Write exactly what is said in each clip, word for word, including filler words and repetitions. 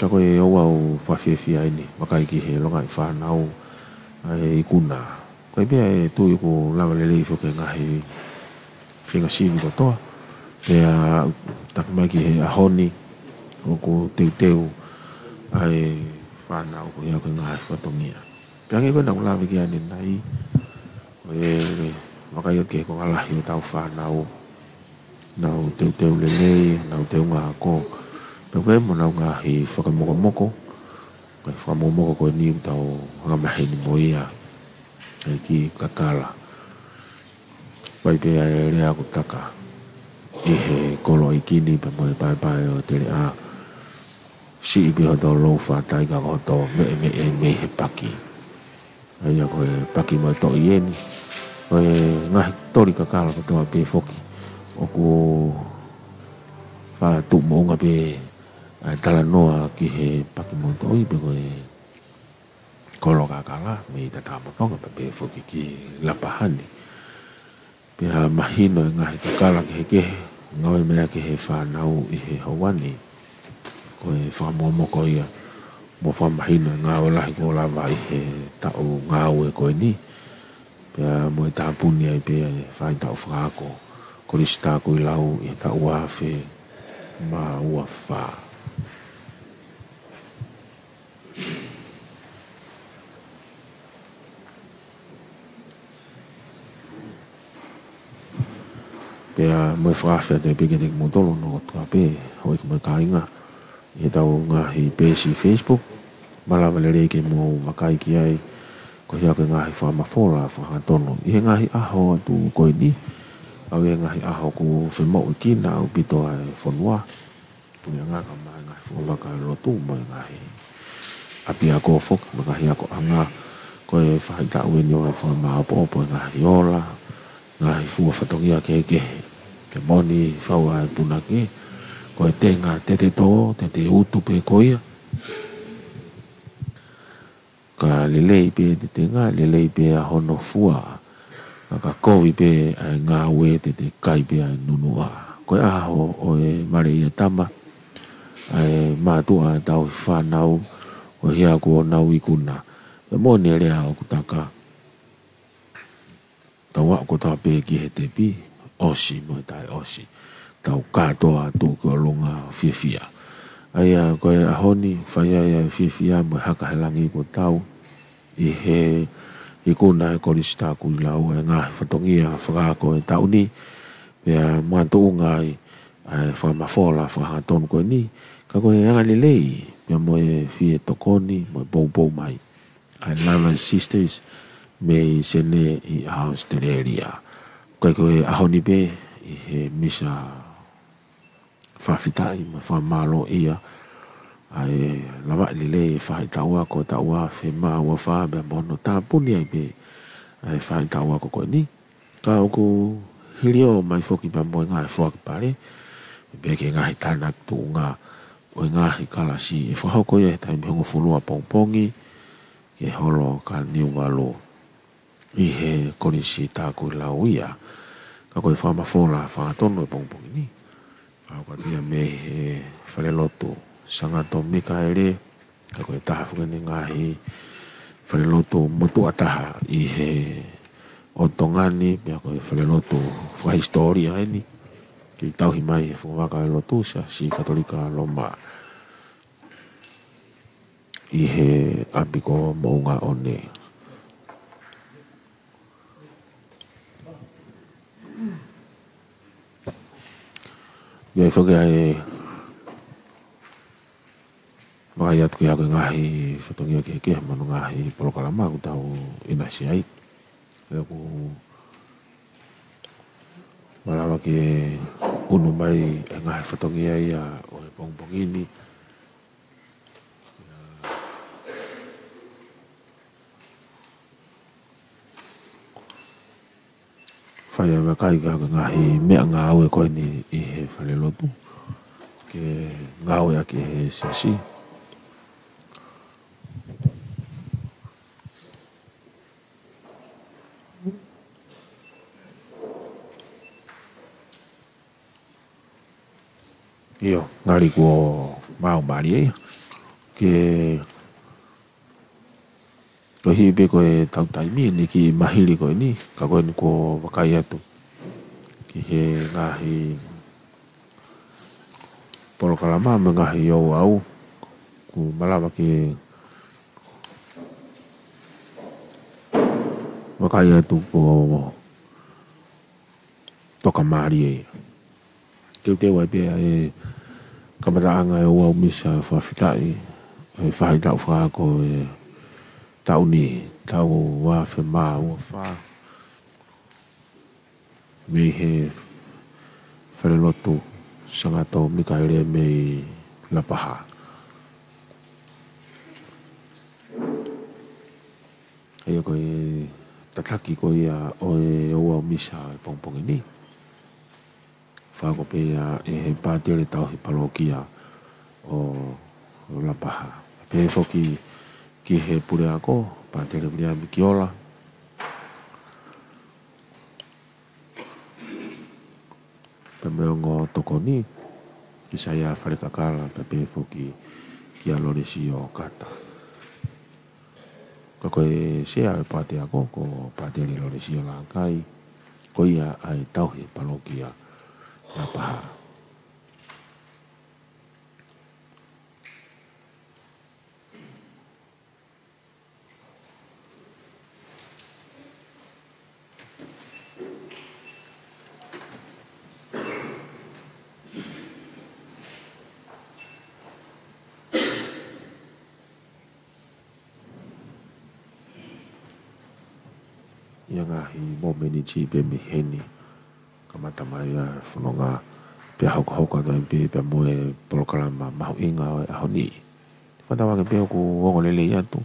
Ka ko e ʻoku ou fakafiefia ʻeni, vakai ki he longaʻi fānau ʻa e ikuna. Ko e pea ʻe tui ʻoku lava lelei foki e ngaahi feinga sivi kotoa. Pea taki mai ki he ʻaho ni ʻoku teuteu ʻa e fānau ko ia ko e ngaahi fatongia. Pea hangē ko ʻena ʻoku lave ki ai ʻanenai, ʻo e vakai atu ki he konga lahi ʻo ʻetau fānau, nau teuteu lelei, nau teunga ako. Pea ko e mo nau ngaahi fakamokomoko, ngaahi fakamokomoko ko eni ʻoku tau angamaheni mo ia, ʻa e kiʻi kakala. Vakai pē ʻa e lea ʻoku taka ʻi he kolo ʻeiki ni pea mo e paepae ʻo e teleʻa. Siʻi pē hoto lou fatai ka ko hoto meʻemeʻe mei he paki. ʻA ia ko e paki mo e toʻi ʻeni. Ko e ngaahi toli kakala kotoa pē foki ʻoku faʻa tuʻu moʻunga pē ʻa e talanoa ki he paki mo e toʻi pe ko e kolo kakala mei Tatamotonga pea pehē foki ki Lapahani. Pea mahino e ngaahi kakala kehekehe, ngāue mai ʻaki ʻe he fānau ʻi he houa ni. Ko e fakamokomoko ia, mo fakamahino e ngāue lahi kuo lava ʻi he taʻu ngāue ko eni. Pea mo e tāpuni ai pē ʻa e faʻahitaʻu fakaako Kolisi Takuilau ʻi he taʻu ua afe mā ua fā. Pea mo e fakaafe atu pē kiate kimoutolu hono kotoa pē, houʻeiki mo e kāinga, ʻi heʻetau ngaahi peesi Facebook, malava lelei ke mou vakai ki ai, ko ia ko e ngaahi fakamafola fakahangatonu ʻi he ngaahi ʻaho atu ko eni, ʻa ia ʻi he ngaahi ʻaho ʻoku femoʻuekina ʻaupito ʻa e fonua. Puleʻanga kae ʻumaʻā e ngaahi foʻi vaka ʻo e lotu mo e ngaahi ʻapiako foki mo e ngaahi akoʻanga. Ko e faʻahitaʻu ʻeni ʻo e fakamāʻopoʻopo e ngaahi ola, ngaahi fua fatongia kehekehe. Ke moʻoni fau ʻa e punake, ko e tenga tete tō, tete utu pē ko ia. Ka lelei pē te tenga, lelei pē ʻa hono fua. Ka ka kovi pē ʻa e ngāue te te kai pē ʻa e nunuʻa. Ko e ʻaho ʻo e male ia tama, ʻa e mātuʻa ʻa e tauhi fānau, ʻo hia kuo nau ikuna. Pea moʻoni e lea ʻoku taka. Tau aʻu kotoa pē ki he tepi, ʻosi mo e taʻe ʻosi. Tau kātoa atu ki ʻolunga fiefia. ʻA ia ko e ʻaho ni, fai ai ʻa e fiefia mo e haka he langi kuo tau, ʻi he ikuna ʻe Kolisi Takuilau ʻa e ngaahi fatongia fakaako e taʻu ni, pea makatuʻunga ai ʻa e fakamafola fakahangatonu ko eni, ka ko e angalelei, pea mo e fie tokoni, mo e poupou mai ʻa e Lovers Sisters mei Senē ʻi ʻAositelēlia. Ko e ko e ʻaho ni pē ʻi he misa fakafetaʻi mo fakamālōʻia ʻa e lavaʻi lelei e faʻahitaʻu ako taʻu ua afe mā ua fā pea mo hono tāpuni ai pē ʻa e faʻahitaʻu ako ko eni. Ka ʻoku hiliō mai foki pea mo e ngaahi foaki pale, pea ki he ngaahi tānaki tuʻunga ʻo e ngaahi kalasi ʻe fakahoko ia he taimi hongofulu ʻapongipongi, ki he holo Kaniuvalu ʻi he Kolisi Takuilau ia. Ka ko e fakamafola fakahangatonu e pongipongi ni, ʻoku ʻoatu ia mei he falelotu Sangato Mikaele, ka ko e taha foki ʻeni e ngaahi falelotu motuʻa taha ʻi he ʻo Tonga ni, pea ko e falelotu fakahisitōlia ʻeni, kei tauhi mai he foʻi vaka ʻo e lotu Siasi Katolika Loma ʻi he ʻapi ko Moʻungaʻone. ʻI ai foki ʻa e vakai atu ki he ako e ngaahi fatongia kehekehe mo hono ngaahi polokalama ʻoku tau ʻinasi ai. ʻOku malava ke ʻunu mai e ngaahi fatongia ia ʻo e pongipongi ni. Fai ʻa e vakai ki he ngaahi meʻangāue ko eni ʻi he falelotu ke ngāueʻaki ʻe he Siasi. ʻIo, ngali kuo maau mālie ia. ʻE, koeʻuhi pē ko e tau taimi ʻeni ki mahili ko eni, ka ko eni kuo vakai atu ki he ngaahi polokalama mo e ngaahi ouau, kuo malava ke vakai atu ko e toka mālie ia. Teuteu ai pē ʻa e kamataʻanga ʻo e ouau misa fakafetaʻi, ʻa e faʻahitaʻu fakaako ʻo e taʻu ni, taʻu ua afe mā ua fā, mei he Falelotu Sangato Mikaele mei Lapaha. ʻA ia ko e tataki ko ia ʻo e ouau misa ʻo e pongipongi ni, fakaako pē ia ʻe he pātele tauhi palokia ʻo Lapaha. Pehē foki ki he puleako, Pātele Viliami Kiola, pea mo e ongo tokoni, Kisaia Falekakala, pea pehē foki kia Lolesio Kata. Ka ko e sea ʻo e pātele ako ko Pātele Lolesio Lakai, ko ia ʻa e tauhi palokia Lapaha. ʻI he ngaahi momeniti pē mei heni, kamata mai ʻa e fononga, pea hokohoko atu ai pē pea mo e polokalama mahuʻinga ʻo e ʻaho ni. Fakatauange pē ʻoku ongo lelei atu,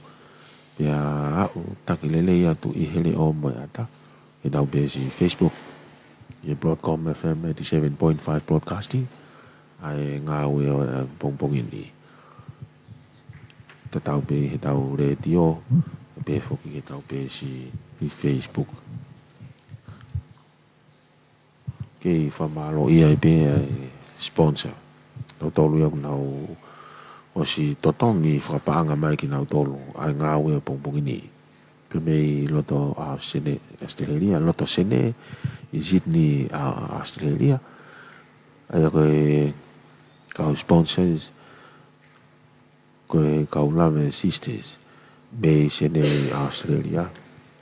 pea aʻu taki lelei atu ʻi he leʻo mo e ʻata, ʻi heʻetau peesi Facebook, ʻi he Broadcom F M eighty-seven point five Broadcasting, ʻa e ngāue ʻo e pongipongi ni. Tatau pē ʻi heʻetau letiō, pea foki ki heʻetau peesi ʻi he Facebook. Kei fakamālōʻia ai pē ʻa e sponsor. Nautolu ia ʻoku nau ʻosi totongi fakapaʻanga mai kinautolu ʻa e ngāue ʻo e pongipongi ni. Pea mei loto Ausene-, Australia, loto Sene ʻi Sydney, ʻa, Australia. ʻA ia ko e kau sponsors, ko e kau Love Sisters mei Sene ʻi Australia.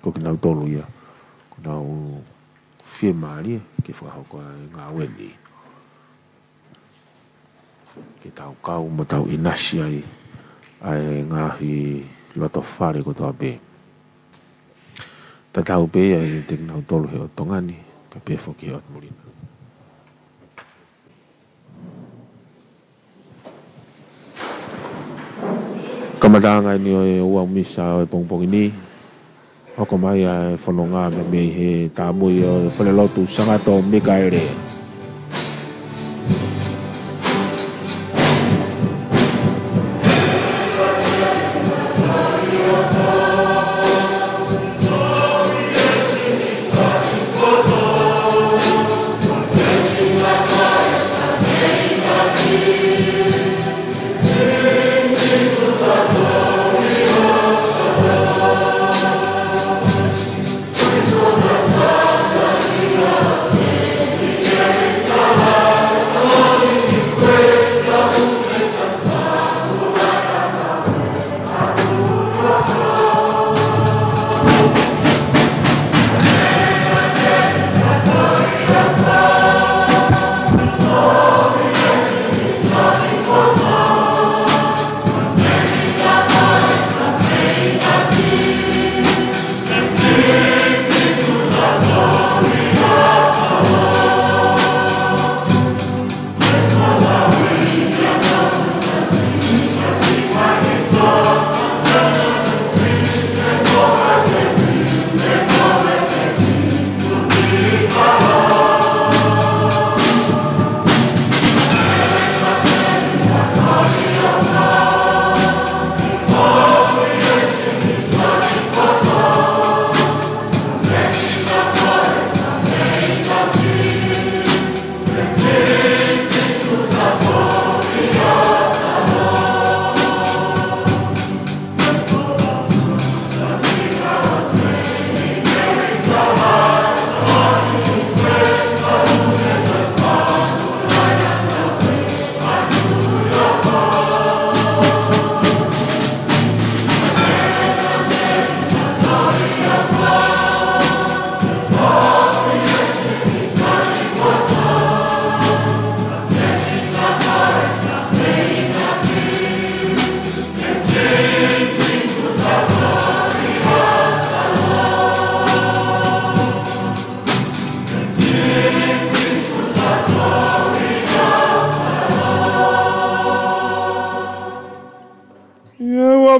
Ko kinautolu ia ʻoku nau fiemālie ke fakahoko ʻa e ngāue ni. Ke tau kau mo tau ʻinasi ai ʻa e ngaahi loto fale kotoa pē. Tatau pē ia ʻiate kinautolu he ʻotu Tonga ni, pea pehē foki he ʻotu Muli na. Kamataʻanga ʻeni ʻo e ouau misa ʻo e pongipongi ni, hoko mai ʻa e fononga mei he tāmui ʻo e Falelotu Sangato Mikaele.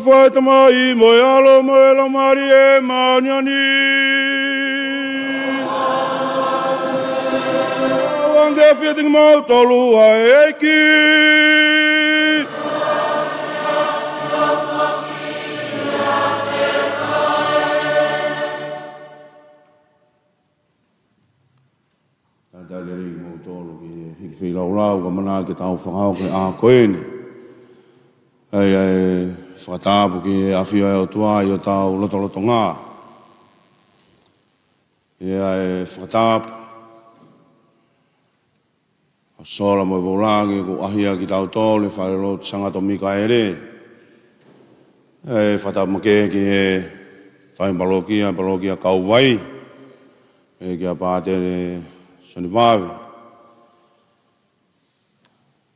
ʻa e Tamai mo e ʻAlo mo e Laumālie Māʻoniʻoni. ʻOku ʻafio ʻiate kimoutolu ʻa e ʻEiki. Talitali lelei kimoutolu ki he hiki feilaulau, ka ʻoku ʻamanaki ke tau fakahoko he ʻaho ko eni ʻa e, ʻa e fakatapu ki he ʻafio ʻa e ʻOtua ʻi hotau lotolotonga. ʻA e fakatapu ʻa Sola mo e Voulangi, kuo ʻaʻahi kitautolu ʻe he Falelotu Sangato Mikaele. ʻA e fakatapu makehe ki he tauhi palokia, palokia Kauvai, ʻa e kia Pātele Soni Vave.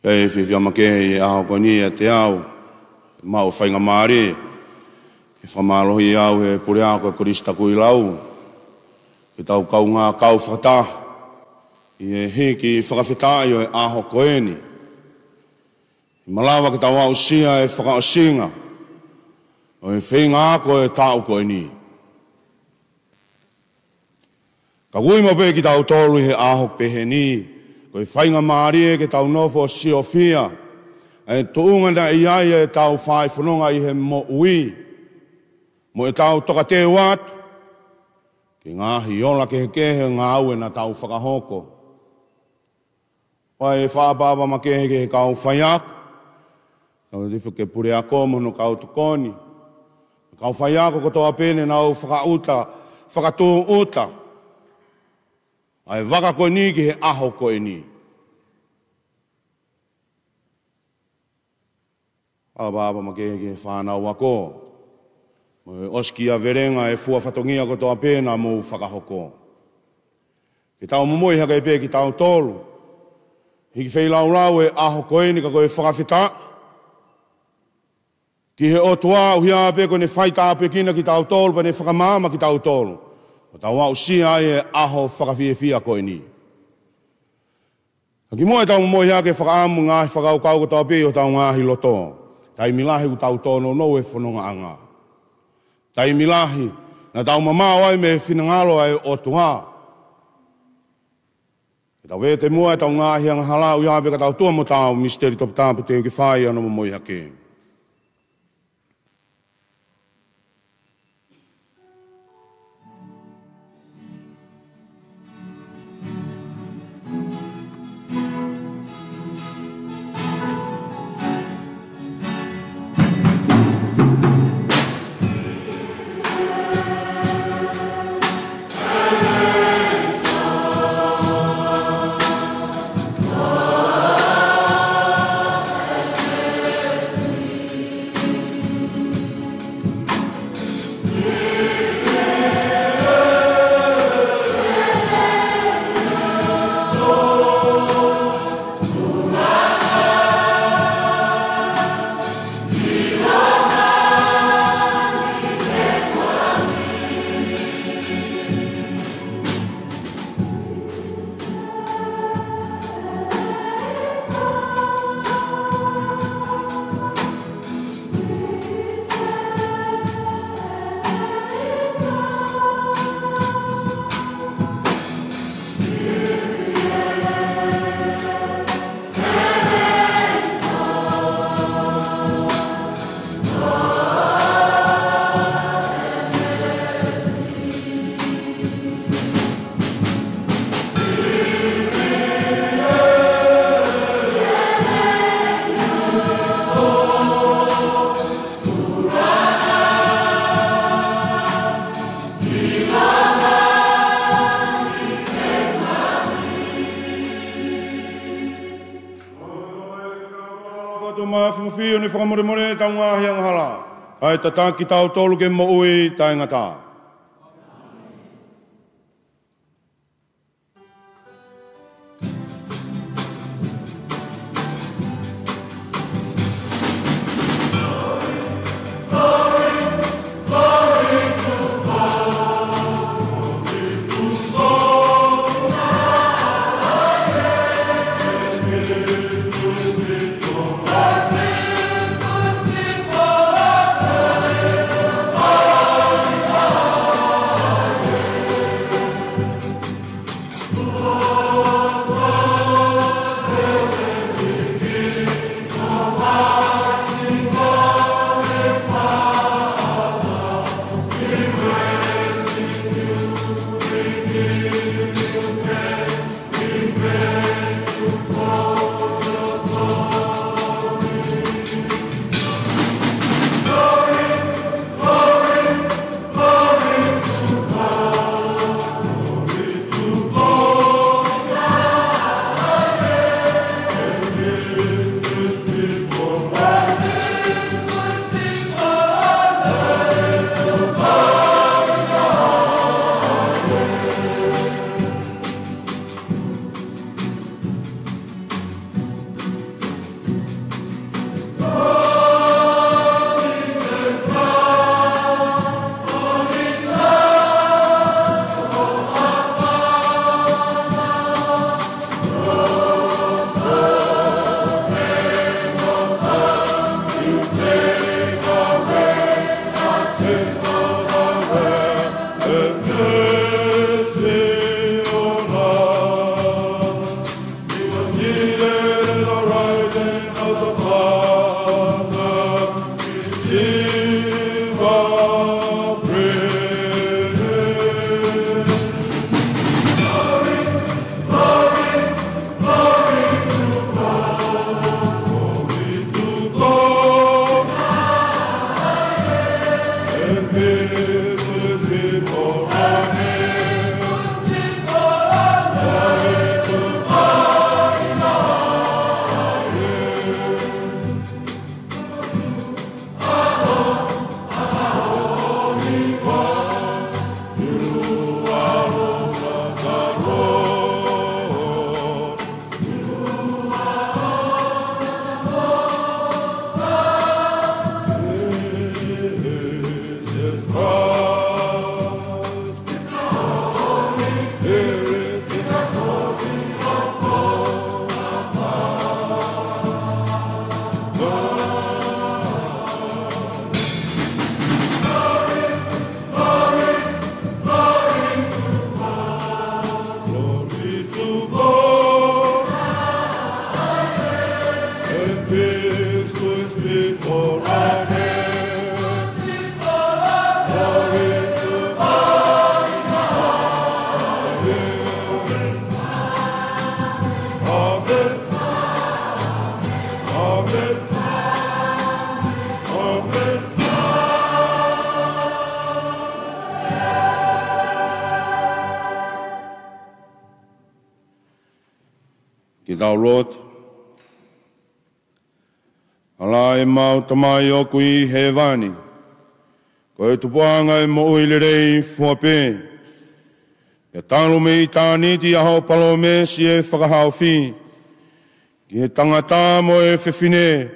ʻA e fiefia makehe ʻi he ʻaho ko eni ʻiate au, maʻu faingamālie ke fakamālohi au ʻe he puleako ʻo e Kolisi Takuilau, ke tau kaungā kau fakataha ʻi he hiki fakafetaʻi ʻo e ʻaho ko eni. ʻE malava ke tau aʻusia e fakaʻosinga ʻo e feinga ako ʻo e taʻu ko eni. Ka ʻoku ui maʻu pē kitautolu ʻi he ʻaho pehē ni, ko e faingamālie ke tau nofo ʻo siofia ʻa e tuʻunga naʻe ʻi ai ʻetau faifononga ʻi he moʻui, mo ʻetau tokateu atu ki he ngaahi ola kehekehe ʻo e ngāue naʻa tau fakahoko. ʻA e fakaʻapaʻapa makehe ki he kau faiako, tau tefo ke puleako mo hono kau tokoni, kau faiako kotoa pē ne nau fakaʻuta, fakatūʻuta ʻa e vaka ko eni ki he ʻaho ko eni. ʻApaʻapa makehe ki he fānau ako mo e ʻosikiavelenga ʻa e fua fatongia kotoa pē naʻa mou fakahoko. Ke tau momoi hake pē kitautolu hiki feilaulau ʻo e ʻaho ko eni ka ko e fakafetaʻi ki he ʻOtua ʻuhinga pē ko ʻene faitāpuekina kitautolu pea ne fakamaama kitautolu ʻo tau aʻusia ai e ʻaho fakafiefia ko eni. Ka kimuʻa ʻetau momoi hake, fakaʻamu ngaahi fakakaukau kotoa pē ʻi hotau ngaahi loto. Taimi lahi ʻoku tau tōnounou he fonongaʻanga. Taimi lahi naʻa tau mamao ai mei he finangalo ʻa e ʻOtua. Ke tau vete muʻa ʻetau ngaahi angahala ʻuhinga pē ka tau tuʻu mo tau misiteli toputapu te u ke fai hono momoi hake. Fatu mafimafi ʻo ne fakamolemole ʻetau ngaahi angahala, kae tataki kitautolu ki he moʻui taʻengata. Ke tau lotu. ʻAlā, ʻemau Tamai ʻoku ʻi hēvani, ko e tupuʻanga ʻo e moʻui lelei fua pē. Pea talu mei ʻitāniti ʻa hoʻo palōmesi ʻe fakahaofi ki he tangata mo e fefine,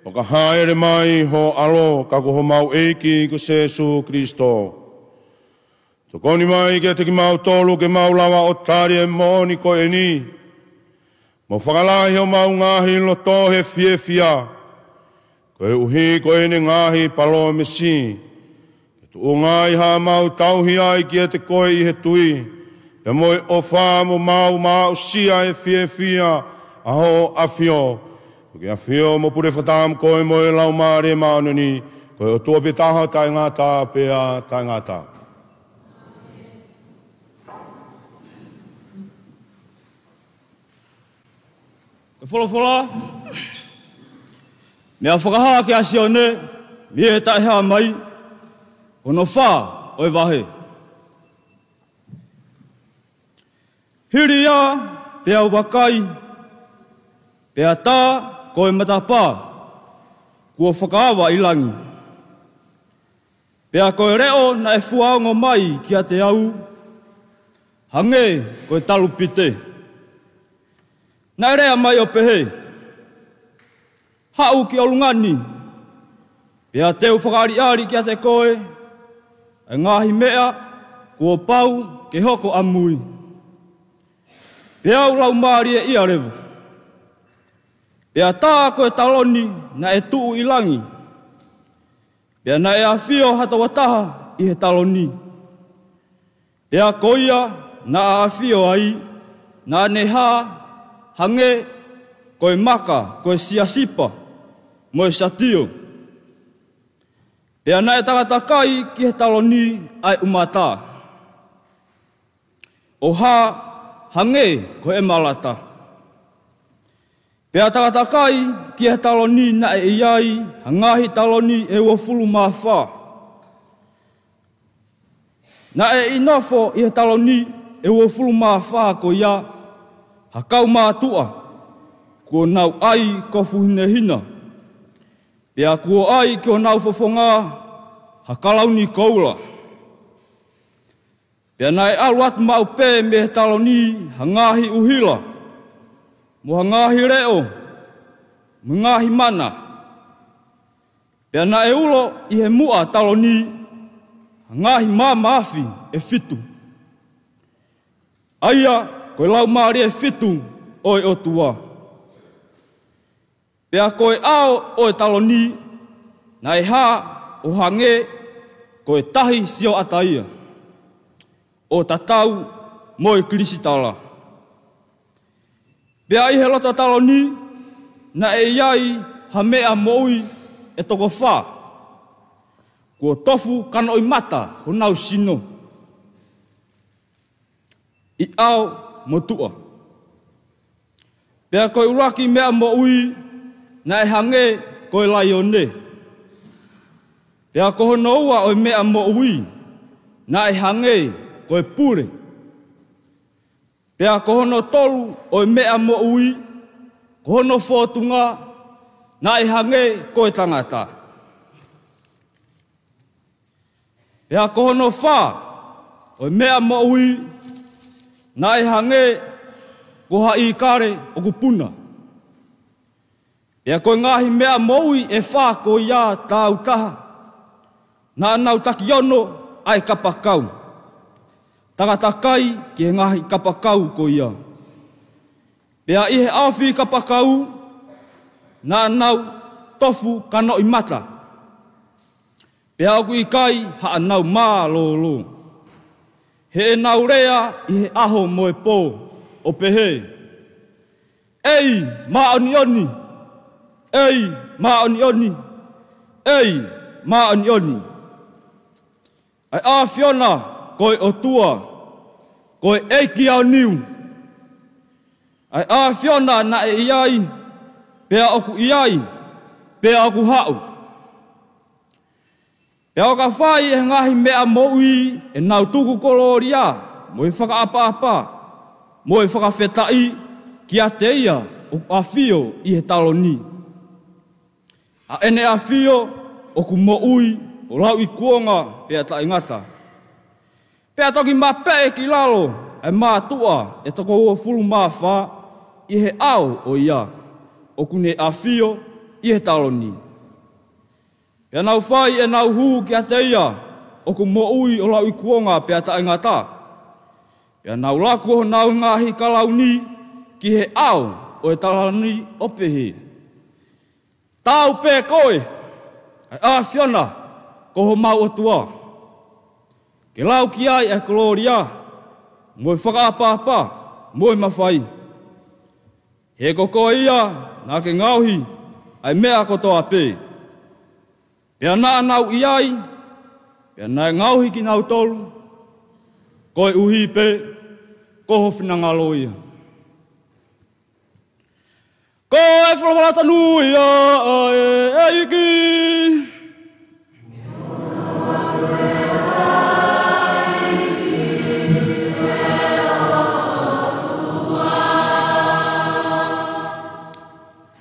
ʻo ka hāʻele mai ho ʻAlo, ka ko homau ʻEiki ko Sēsū Kilisitō. Tokoni mai kiate kimautolu ke mau lava ʻo tali e moʻoni ko eni, mo fakalahi homau ngaahi loto he fiefia, koeʻuhi ko ʻene ngaahi palōmesi, ke tuʻunga ai haʻamau tauhi ai kiate koe ʻi he tui, pea mo e ʻofa, mo mau maʻusia e fiefia ʻa hoʻo ʻAfio. Ke ʻafio mo pule fakataha mo koe mo e Laumālie Māʻoniʻoni, ko e ʻOtua pē taha, taʻengata pea taʻengata. Ko e folofola, meʻa fakahā kia Sione, mei he taʻehāmai, ko hono fā ʻo e vahe. Hili ia, pea u vakai, pea tā ko e matapā kuo fakaava ʻi langi. Pea ko e leʻo naʻe fuaongo mai kiate au, hangē ko e talupite. Naʻe lea mai ʻo pehē: Haʻu ki ʻolunga ni, pea te u fakaʻaliʻali kiate koe ʻa e ngaahi meʻa kuo pau ke hoko ʻamui. Pea u laumālieʻia leva. Pea tā ko e taloni naʻe tuʻu ʻi langi. Pea naʻe ʻafio ha tokotaha ʻi he taloni. Pea ko ia naʻa ʻafio ai, naʻa ne hā hangē ko e maka, ko e siasipa mo e satio. Pea naʻe takatakai ki he taloni ʻa e ʻumata, ʻo hā hangē ko e ʻemalata. Pea takatakai ki he taloni naʻe ʻi ai ha ngaahi taloni ʻe uofulu mā fā. Naʻe ʻi nofo ʻi he taloni ʻe uofulu mā fā ko ia ha kau mātuʻa, kuo nau ʻai kofu hinehina, pea kuo ʻai ki honau fofonga ha kalauni koula. Pea naʻe ʻalu atu maʻu pē mei he taloni ha ngaahi ʻuhila, mo ha ngaahi leʻo, mo e ngaahi mana. Pea naʻe ulo ʻi he muʻa taloni ha ngaahi maama afi ʻe fitu, ʻa ia ko e laumālie ʻe fitu ʻo e ʻOtua. Pea ko e ʻao ʻo e taloni naʻe hā ʻo hangē ko e tahi sioʻata ia, ʻo tatau mo e kilisitala. Pea ʻi he loto taloni naʻe ʻi ai ha meʻa moʻui ʻe toko fā, kuo tofu kanoʻimata honau sino ʻi ʻao mo tuʻa. Pea ko e ʻuluaki meʻa moʻui naʻe hangē ko e laione. Pea ko hono ua ʻo e meʻa moʻui naʻe hangē ko e pule. Pea ko hono tolu ʻo e meʻa moʻui, ko hono fōtunga, naʻe hangē ko e tangata. Pea ko hono fā ʻo e meʻa moʻui, naʻe hangē ko ha ʻīkale ʻoku puna. Pea ko e ngaahi meʻa moʻui ʻe fā ko ia tāutaha, naʻa nau takiono ʻa e kapakau, takatakai ki he ngaahi kapakau ko ia. Pea ʻi he ʻaofi kapakau naʻa nau tofu kanoʻimata. Pea ʻoku ʻikai haʻanau mālōlō. He ʻenau lea ʻi he ʻaho mo e pō, ʻo pehē: ʻEi māʻoniʻoni, ʻEi māʻoniʻoni, ʻEi māʻoniʻoni, ʻa e ʻAfiona ko e ʻOtua, ko e ʻEiki aoniu, ʻa e ʻAfiona naʻe ʻi ai, pea ʻoku ʻi ai, pea ʻoku haʻu. Pea ʻo ka fai ʻe he ngaahi meʻa moʻui ʻenau tuku kolōlia, mo e fakaʻapaʻapa, mo e fakafetaʻi kiate ia ʻoku ʻafio ʻi he taloni. ʻA ʻene ʻafio ʻoku moʻui ʻo lauikuonga pea taʻengata. Pea toki mapeʻe ki lalo ʻa e mātuʻa ʻe toko uofulu mā fā ʻi he ʻao ʻo ia ʻoku ne ʻafio ʻi he taloni. Pea nau fai ʻenau hū kiate ia ʻoku moʻui ʻo lauikuonga pea taʻengata. Pea nau laku honau ngaahi kalauni ki he ʻao ʻo e taloni ʻo pehē, Taau pē koe, ʻa e ʻAfiona, ko homau ʻOtua, ke lau ki ai ʻa e kolōlia, mo e fakaʻapaʻapa, mo e mafai. He ko koe ia naʻa ke ngaohi ʻa e meʻa kotoa pē. Pea naʻa nau ʻi ai, pea naʻe ngaohi kinautolu, koeʻuhi pē ko ho finangalo ia. Ko e folofola tanu ia ʻa e ʻEiki.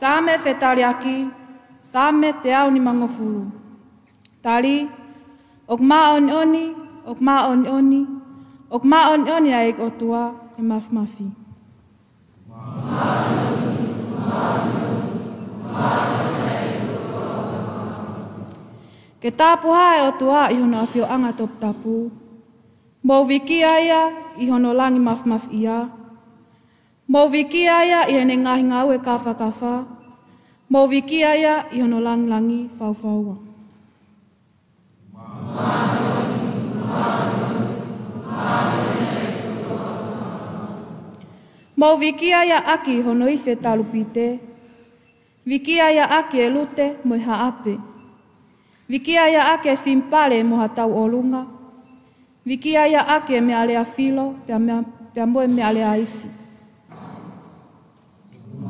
Saame fetaliaki, Saame teau nimangofulu. Tali, ʻOku māʻoniʻoni, ʻoku māʻoniʻoni, ʻoku māʻoniʻoni ʻa e ʻOtua ʻo e māfimafi. Ke tapuhā ʻa e ʻOtua ʻi hono ʻafioʻanga toputapu. Mou vikia ia ʻi hono langi mafimafiʻia. Mou vikia ia ʻi heʻene ngaahi ngāue kāfakafa. Mou vikia ia ʻi hono langilangi faufaua. Mou vikia ia ʻaki hono ifi e talupite. Vikia ia ʻaki e lute mo e haʻape. Vikia ia ʻaki e simbale mo ha tauʻolunga. Vikia ia ʻaki e meʻalea filo, pea mea-, pea mo e meʻalea ifi.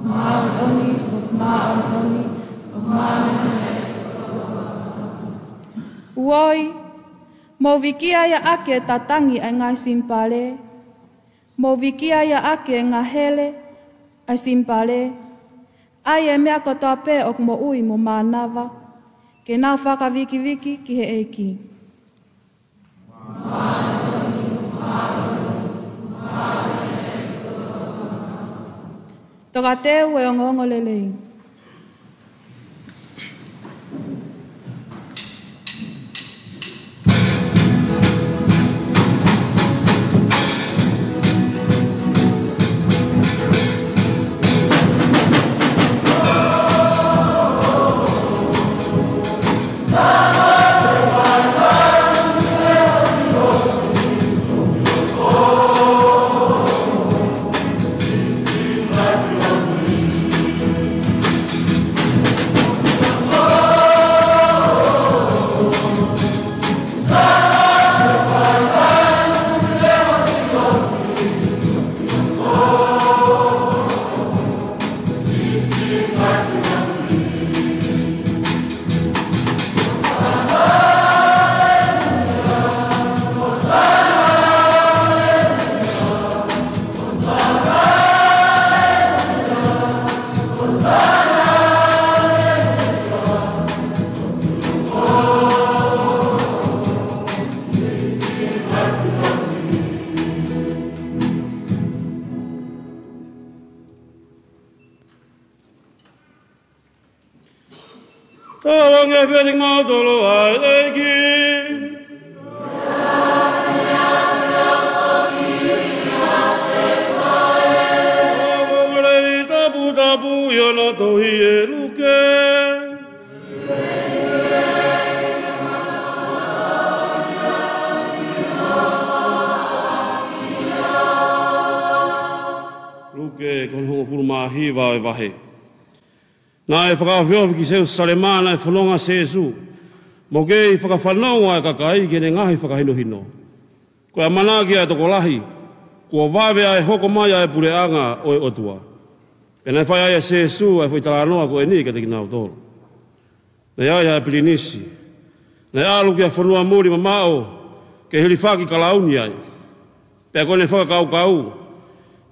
Māʻoniʻoni, ʻoku māʻoniʻoni, ʻoku māʻoniʻoni. Uoi, mou vikia ia ʻaki e tatangi ʻa e ngaahi simbale. Mou vikia ia ʻaki e ngahele ʻa e simbale. ʻA e meʻa kotoa pē ʻoku moʻui mo mānava, ke nau fakavikiviki ki he ʻEiki. Tokateu e ongoongolelei. Tau ange feti ngā tolo ʻa e ʻEiki. Ko e lelei taputapu ʻi hono tohi ʻe Luke. Luke, ko hono hongofulu mā hiva ʻo e vahe. Naʻe fakaofiofi ki Selusalema, naʻe fononga ʻa Sīsū, mo kei fakafanongo ʻa e kakai ki heʻene ngaahi fakahinohino. Ko e ʻamanaki ʻa e tokolahi, kuo vave ʻa e hoko mai ʻa e puleʻanga ʻo e ʻOtua. Pea naʻe fai ai ʻe Sīsū ʻa e foʻi talanoa ko eni kiate kinautolu. Naʻe ʻi ai ha pilinisi naʻe ʻalu ki ha fonua muli mamaʻo ke hilifaki kalauni ai. Pea ko ʻene fakakaukau,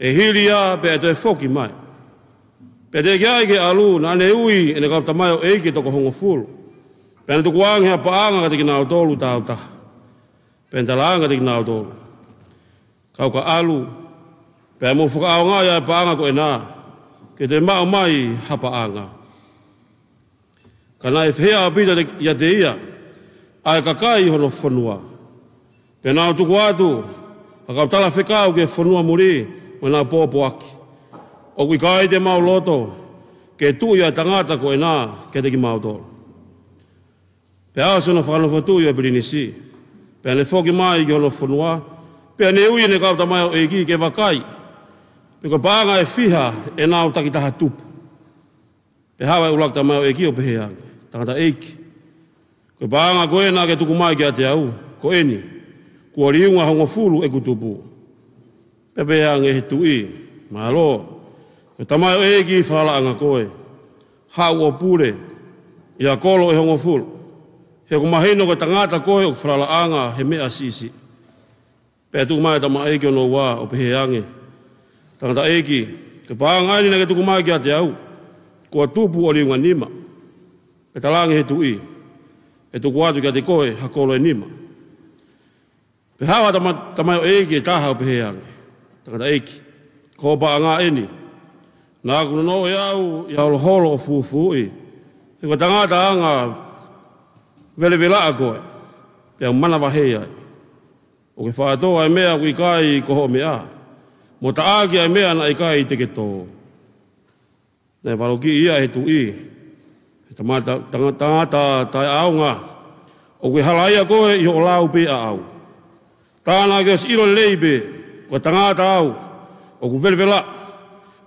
ʻE hili ia, pea ʻe toe foki mai. Pea teʻeki ai ke ʻalu, naʻa ne ui ʻene kau tamaioʻeiki ʻe toko hongofulu. Pea ne tukuange ha paʻanga kiate kinautolu tāutaha. Pea ne talaange kiate kinautolu, Kau ka ʻalu, pea mou fakaʻaongaʻi ʻa e paʻanga ko ena, ke toe maʻu mai ha paʻanga. Ka naʻe fehiʻa ʻaupito ʻiate ia ʻa e kakai ʻi hono fonua. Pea nau tuku atu ha kau talafekau ki he fonua muli, mo nau pōpoaki, ʻOku ʻikai te mau loto ke tuʻi ʻa e tangata ko ena kiate kimautolu. Pea ʻosi hono fakanofo tuʻi ʻo e pilinisi, pea ne foki mai ki hono fonua, pea ne ui ʻene kau tamaioʻeiki ke vakai pe ko e paʻanga ʻe fiha ʻenau takitaha tupu. Pea haʻu ʻa e ʻuluaki tamaioʻeiki ʻo pehē ange, Tangataʻeiki, ko e paʻanga ko ē naʻa ke tuku mai kiate au, ko eni, kuo liunga hongofulu ʻeku tupu. Pea pehē ange ʻe he tuʻi, Mālō, ko e tamaioʻeiki falalaʻanga koe. Haʻu ʻo pule ʻi ha kolo ʻe hongofulu. He ʻoku mahino ko e tangata koe ʻoku falalaʻanga he meʻa siʻisiʻi. Pea tuku mai ʻa e tamaioʻeiki hono ua ʻo pehē ange, Tangataʻeiki, ko e paʻanga eni naʻa ke tuku mai kiate au, kuo tupu ʻo liunga nima. Pea talaange ʻe he tuʻi, ʻE tuku atu kiate koe ha kolo ʻe nima. Pea haʻu ʻa e tama-, tamaioʻeiki ʻe taha ʻo pehē ange, Tangataʻeiki, ko hoʻo paʻanga eni. Naʻa ku nonoʻo ʻe au ʻi ha holoholo ʻo fufuuʻi, he ko e tangata anga velevelaʻa koe, pea u manavahē ai. ʻOku ke faʻa tō ʻa e meʻa ʻoku ʻikai ko hoʻo meʻa, mo taʻaki ʻa e meʻa naʻe ʻikai te ke tō. Naʻe valokiʻi ia ʻe he tuʻi, He tama-, ta-, tanga-, tangata taʻeʻaonga, ʻoku ke halaia koe ʻi hoʻo lau pē ʻaʻau. Tā naʻa ke ʻosi ʻilo lelei pē, ko e tangata au, ʻoku velevelaʻa,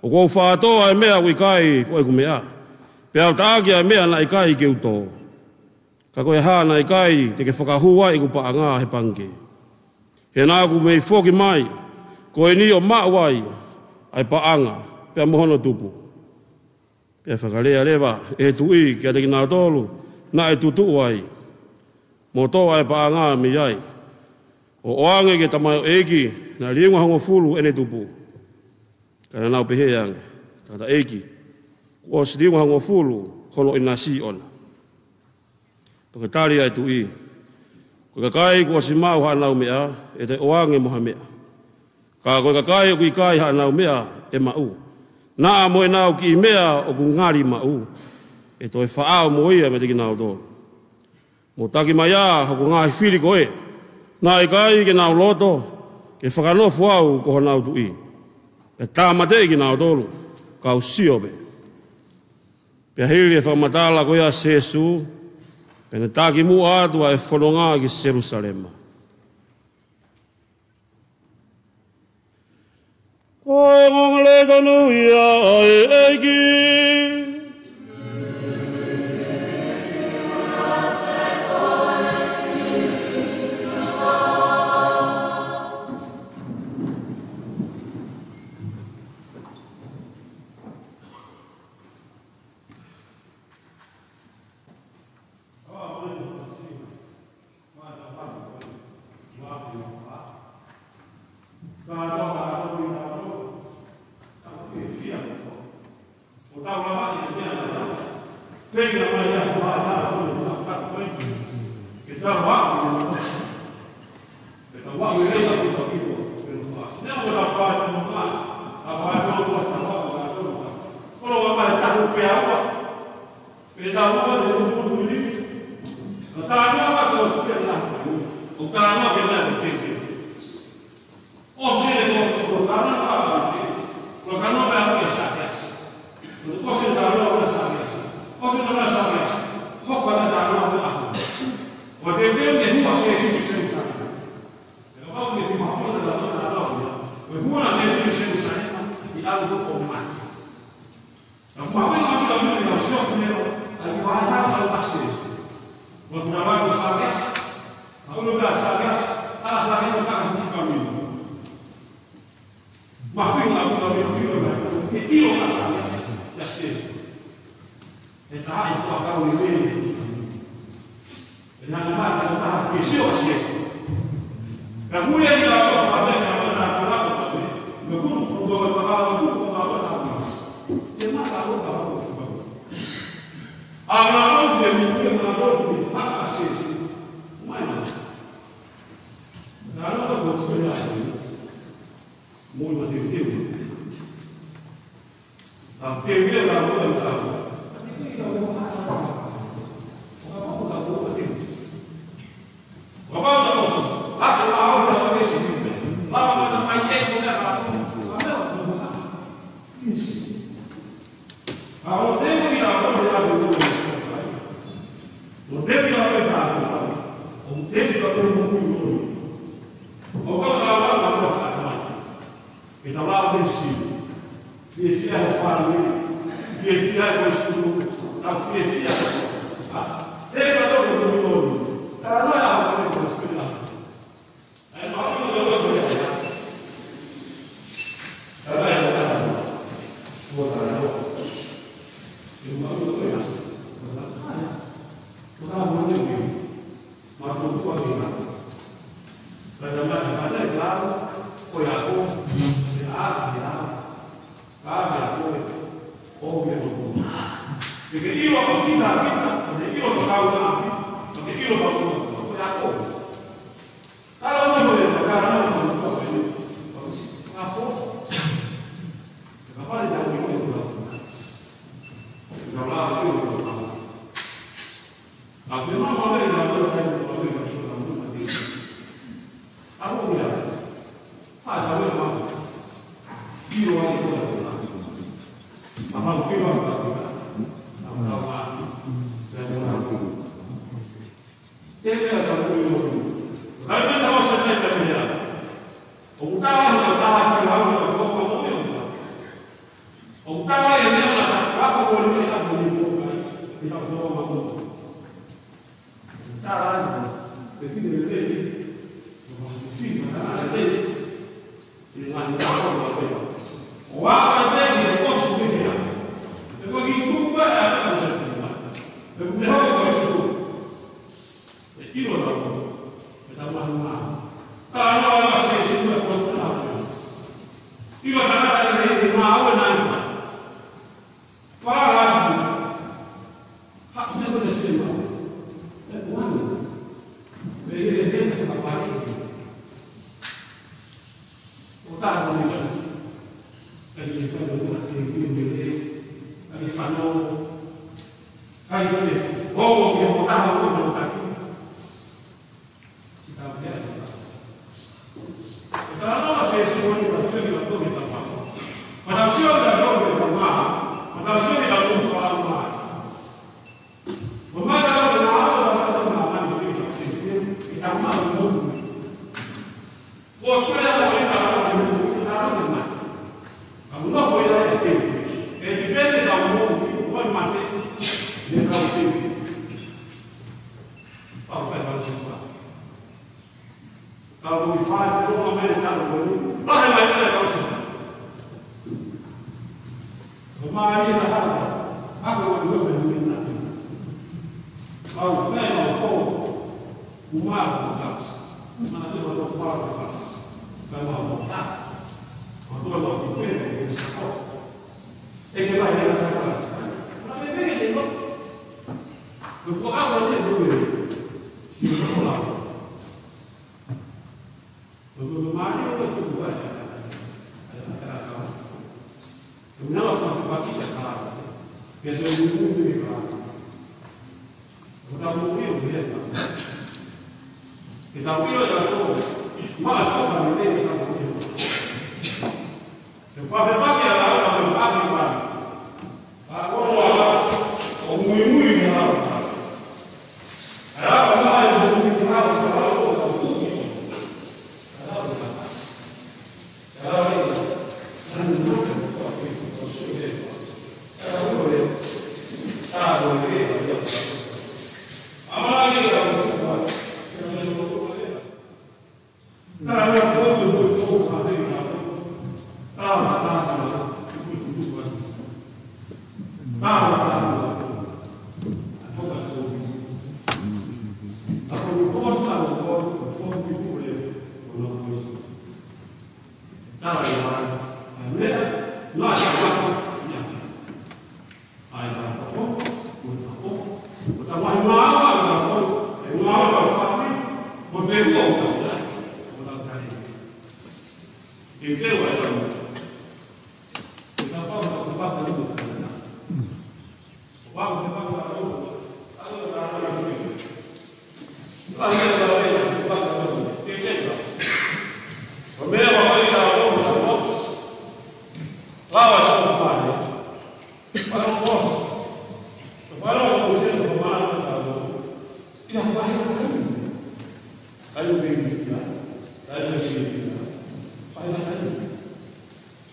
ʻoku ou faʻa tō ʻa e meʻa ʻoku ʻikai ko ʻeku meʻa, pea u taʻaki ʻa e meʻa naʻe ʻikai ke u tō. Ka ko e hā naʻe ʻikai te ke fakahū ai ʻeku paʻanga he pangikē? He naʻa ku mei foki mai ko eni ʻo maʻu ai ʻa e paʻanga pea mo hono tupu. Pea fakalea leva ʻe he tuʻi kiate kinautolu naʻe tutuʻu ai, Mou tō ʻa e paʻanga mei ai, ʻo ʻoange ki he tamaioʻeiki naʻe liunga hongofulu ʻene tupu. Ka naʻa nau pehē ange, Tangataʻeiki, kuo ʻosi liunga hongofulu hono ʻinasi ʻona. Pea ko e tali ʻa e tuʻi, Ko e kakai kuo ʻosi maʻu haʻanau meʻa, ʻe toe ʻoange mo ha meʻa. Ka ko e kakai ʻoku ʻikai haʻanau meʻa ʻe maʻu, naʻa mo ʻenau kiʻi meʻa ʻoku ngali maʻu, ʻe toe faʻao mo ia meiate kinautolu. Mou taki mai ā hoku ngaahi fili ko ē, naʻe ʻikai ke nau loto ke fakanofo au ko honau tuʻi. Pea tāmateʻi kinautolu, kau sio pē. Pea hili e fakamatala ko ia ʻa Sīsū, pea ne takimuʻa atu ʻa e fononga ki Selūsalema. Ko e ongoongolelei tonu ia ʻa e ʻEiki. Pea tau ua he tupu tuʻi ni. Ka tānaki ʻa e kolosi pea na. ʻO tānaki ke na te ke. ʻOsi e kolosi ko tānaki ʻa e ke. Ko ka no mea ko e Sakeasi. Ko ʻosi e tānaki ʻa Sakeasi. ʻOsi e tānaki ʻa Sakeasi. Hoko atu e tānaki ʻa e. Ko te te ke hua Sīsū ki Selūsalema. Pea kapau ke te mahino te tānaki ʻa e. Ko e hua Sīsū ki Selūsalema. ʻI ʻalu ko o mate. Ka ʻoku mahuʻinga ʻaupito ʻa e meʻa ʻoku sio ki ai, ʻa e vahevahe ʻa Sīsū. Ko e fakamatala ko Sakeasi. Ka ʻoku pehē ʻa Sakeasi, ʻa Sakeasi ka ka husi ka mino. Mahuʻinga ʻaupito ʻa e meʻa ʻoku ʻilo ʻa Sakeasi, ʻia Sīsū. He taha ʻi he kau ni mei he husi ka mino. Pea naʻe ʻikai ke toe sio ʻa Sīsū. Ka mui ai ʻa e kau fakamatala, ka ko e kau fakamatala ko e, me kunu kunu Tau teu ia, tau teu, tau teu. Kapau te tau oso, ʻa e ʻaho ni ʻa e sipi, lava mana mai e kone a tau, a mea o tau. Yes. ʻA ʻo teu ia, ʻa ʻo teu ia, ʻa ʻo teu ia, ʻo teu ia, ʻo teu ia, ʻo teu ia, ʻo teu ia. ʻO ka ka la ka ka ka. Ke tau lava ke siu. Fiefia he fāmili. Fiefia he high school. Tau fiefia. Ha? Te ka tau ko tau ko. Ka la la ko tau ko. Ai ma ko tau ko. Ka la la ko tau ko. Ko tau ko. Ke ma ko ko. Ko tau ko. Ko tau ko. Mātuʻa ki ha. Ka tau mai, ka tau lau, ko ia ko, ia, ia, ka ia ko, ʻo ia ko. Ke ke ʻilo ko kita, kita, ke ʻilo ko kau na, ke ʻilo ko kau, ko ia ko. Ka lau mo e, ka lau mo e, ka fo. Ka fale tau ʻilo ko kau. Ka lau ʻilo ko kau. A te ma ma le na lo sai ko le ka so na mo ma di. A mo ya. A ta le ma. Io ai ko le ma. A ma ke ma ka. A ma ma. Sa mo na. Te le ka ko io. Ka le na o sa te ka le ya. O ta na ta ki la ko ko ko io. O ta le na ta ko ko ni ta ko ni ko. Ni ta ko ko. Tala atu, ke fili lelei, ke fili lelei, ke fili lelei. ʻO ʻalu lelei, ʻo ʻalu lelei, ʻo ʻosi lelei. ʻE ko ki tuku ai, ʻa ka sa ki mai. ʻE ko me hoko ko Sīsū. ʻE ʻilo na ko, ʻe tau mahu mā. Tala atu ʻa Sīsū ʻe ko Sīsū na ko. ʻIlo na ka lelei, ʻe mā ʻo na ifa. Fala atu. Haʻu ne kone sema. E kuanu. Me he he he he fakapai. O ta ko ni ka. Ka ni fai o ta ke ki me le. Ka ni fano. Ka ni fale. O mo ke o ta ko ni ka. Tau ko e fai se loa mai tau ko ni. Lahi mai tau si. Ko mai ia sa hata. Ako ko ni ko ni na. Kau fai na ko. Uma ko sa. Mana tu ko pa ko sa. Fai ma ko ta. Ko tu ko ni ko ni sa ko. E ke vai ia ka ko. Ma me me ni ko. Ko ko a ko ni ko ni. Si ko la.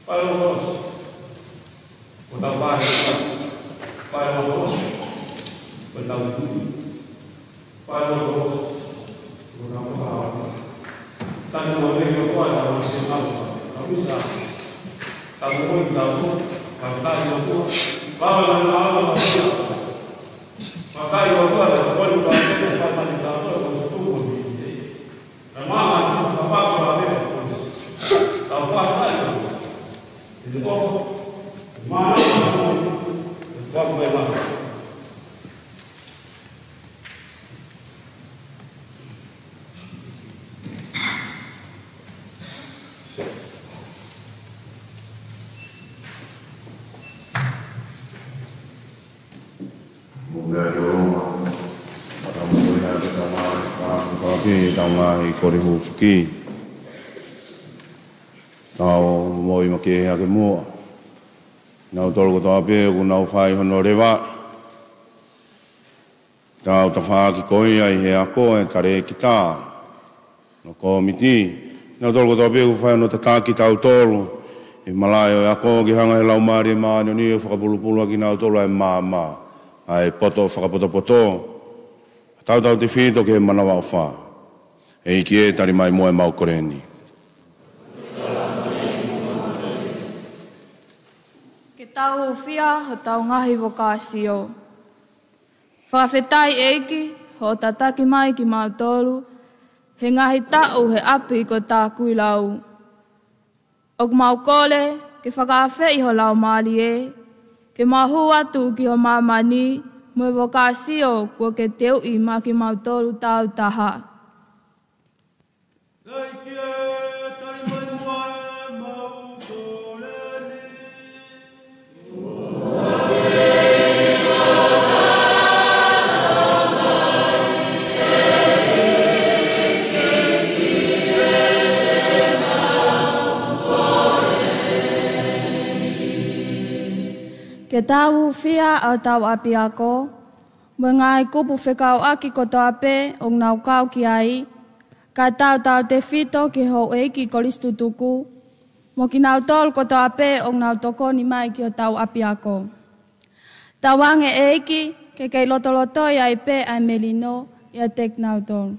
Fai loto ʻosi. Ko tau fai. Fai loto ʻosi. Ko tau tui. Fai loto ʻosi. Ko tau fai. Tanu o leke o koa tau se mau. Tau misa. Tau mo i tau. Tau tai o koa. Baba na na na. Makai o koa na koni pa te fai mani tau o koa. Mo mea ke o Roma, matamu ko ia ke tama, ka, ka ke tama i kore hufiki. Tau mo i make hake mua. Nau tolu kotoa pē, ʻoku nau fai hono leva. Tau tafaʻaki ko ia ʻi he ako ʻa e talēkita. Mo e kōmiti, nau tolu kotoa pē ʻoku fai hono tataki tautolu ʻi he malaʻe ʻo e ako ke hanga he Laumālie Māʻoniʻoni ʻo fakapulupulu ʻaki kinautolu ʻa e maama, ʻa e poto fakapotopoto. Tautautefito ki he manavaʻofa. ʻEiki ē, tali mai muʻa ʻemau kole ni. Ke tau hūfia hotau ngaahi vokāsio. Fakafetaʻi ʻEiki, hoʻo tataki mai kimautolu he ngaahi taʻu he ʻapi ko Takuilau. ʻOku mau kole ke fakaafeʻi ho Laumālie ke mau hū atu ki ho māmani mo e vokāsio kuo ke teuʻi maʻa kimautolu tāutaha. Ke tau hūfia ʻa hotau ʻapiako, mo e ngaahi kupu fekauʻaki kotoa pē ʻoku nau kau ki ai, kae tautautefito ki he houʻeiki kolisi tutuku, mo kinautolu kotoa pē ʻoku nau tokoni mai ki hotau ʻapiako. Tauange ʻEiki, ke kei lotolotoi ai pē ʻa e melino ʻiate kinautolu.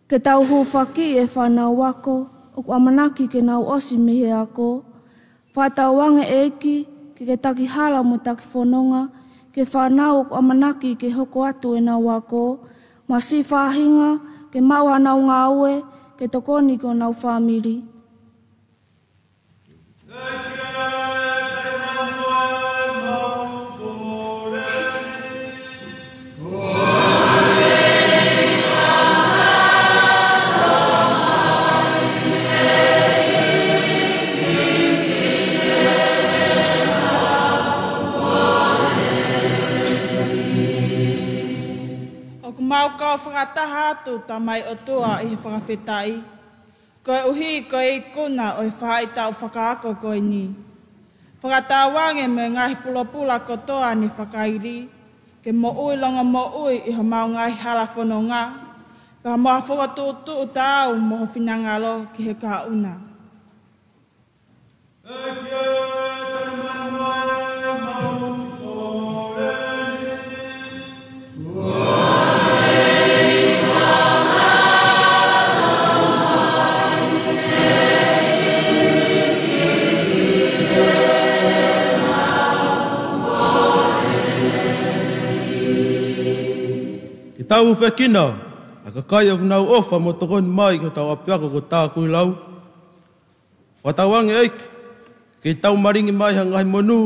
Ke tau hūfaki e fānau ako ʻoku ʻamanaki ke nau ʻosi mei he ako. Fakatauange ʻEiki, ke ke taki hala mo taki fononga ki he fānau ʻoku ʻamanaki ke hoko atu ʻenau ako, mo e siʻi faʻahinga ke maʻu haʻanau ngāue ke tokoni ki honau fāmili. ʻOku mau kau fakataha atu, Tamai ʻOtua, ʻi he fakafetaʻi, koeʻuhi ko e ikuna ʻo e faʻahitaʻu fakaako ko eni. Fakatauange mo e ngaahi pulopula kotoa ne fakaili, ke moʻui longomoʻui ʻi homau ngaahi hala fononga, pea mo ha fokotuʻutuʻu taau mo ho finangalo ki he kahaʻu na. Ke tau hūfekina ʻa e kakai ʻoku nau ʻofa mo tokoni mai ki hotau ʻapiako ko Takuilau. Fakatauange ʻEiki, ke tau malingi mai ha ngaahi monū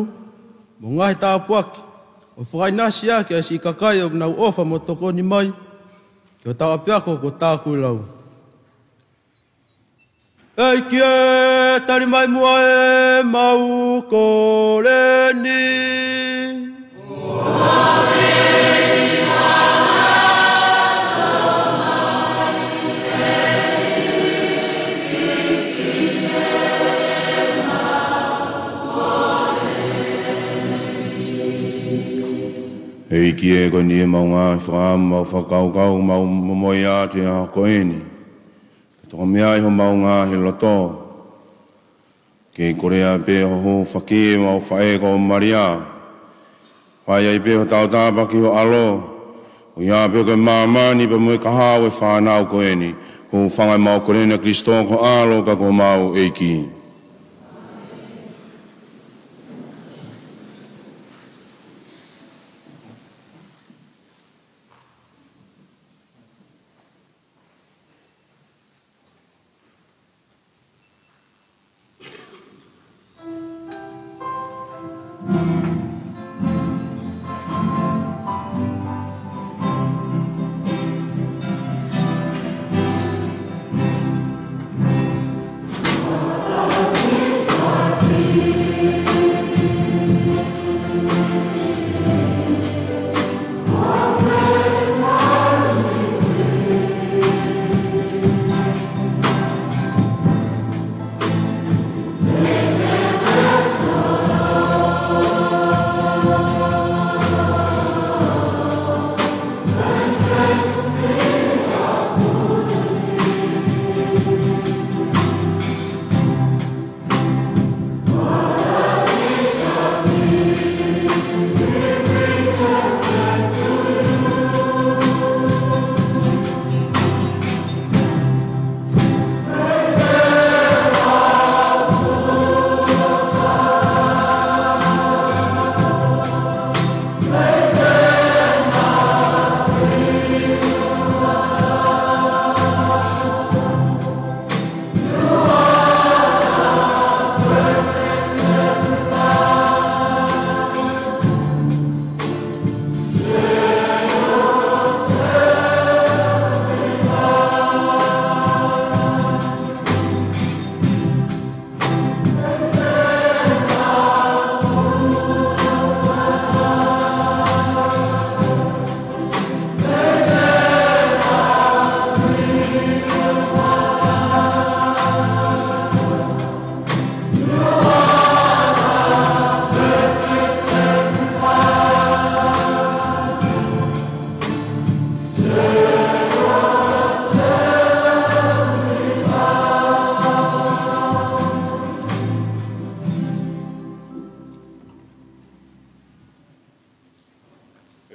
mo e ngaahi tāpuaki, ʻo fakaʻinasi ʻaki ʻa e siʻi kakai ʻoku nau ʻofa mo tokoni mai ki hotau ʻapiako ko Takuilau. ʻEiki ē, tali mai muʻa ʻemau kole ni. ʻEiki, ko eni ʻemau ngaahi fakaʻamu, mau fakakaukau, mau momoi atu ʻi he ʻaho ko eni. Ke tokomeaʻi homau ngaahi loto. Kei kole pē ho hūfaki ʻemau faʻē ko Malia. Fai ai pē ho tautapa ki ho ʻAlo. ʻO ia pē ko e māmani pea mo e kahaʻu ʻo e fānau ko eni. Hūfanga ʻemau kole ni ʻia Kalaisi ko ho ʻAlo ka ko homau ʻEiki.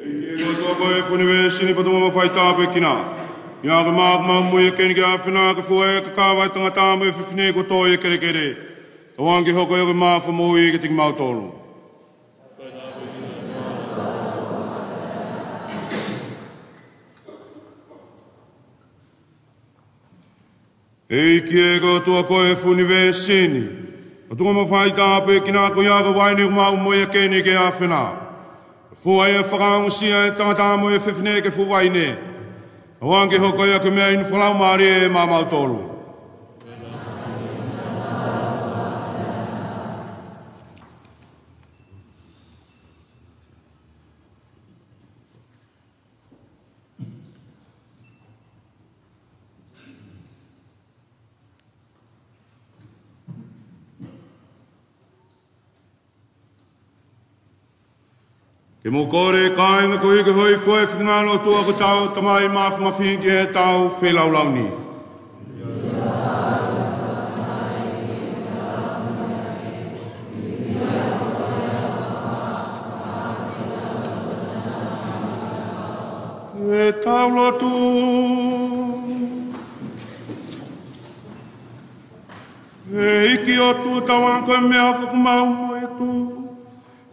ʻEiki, ko e ʻOtua ko e funivēsini, pea ʻoku mau fai tāpuekina ʻa e ngaahi ʻaho ko eni ʻoku mau moʻui hake ni ki he ʻAfiona, ke fua ʻa e kakava ʻo e tangata mo e fefine kuo tō ʻi he kelekele. Tauange ke hoko ia ko e mā fakamoʻui kiate kimautolu. ʻEiki, ko e ʻOtua ko e funivēsini, pea ʻoku mau fai tāpuekina ko ia ko e vaine ʻoku mau moʻui hake ni ki he ʻAfiona. Fua ʻa e fakaongosia ʻo e tangata mo e fefine ki he fuʻu vaine. Tauange ke hoko ia ko e meʻa inu fakalaumālie maʻamautolu. Ke mou kole, kāinga, koeʻuhi ko e hōifua ʻo e finangalo ʻo e ʻOtua ko hotau Tamai Māfimafi ki heʻetau feilaulau ni. Ke tau lotu. ʻEiki ʻOtua, tauange ko e meʻa ʻoku mau moʻui atu,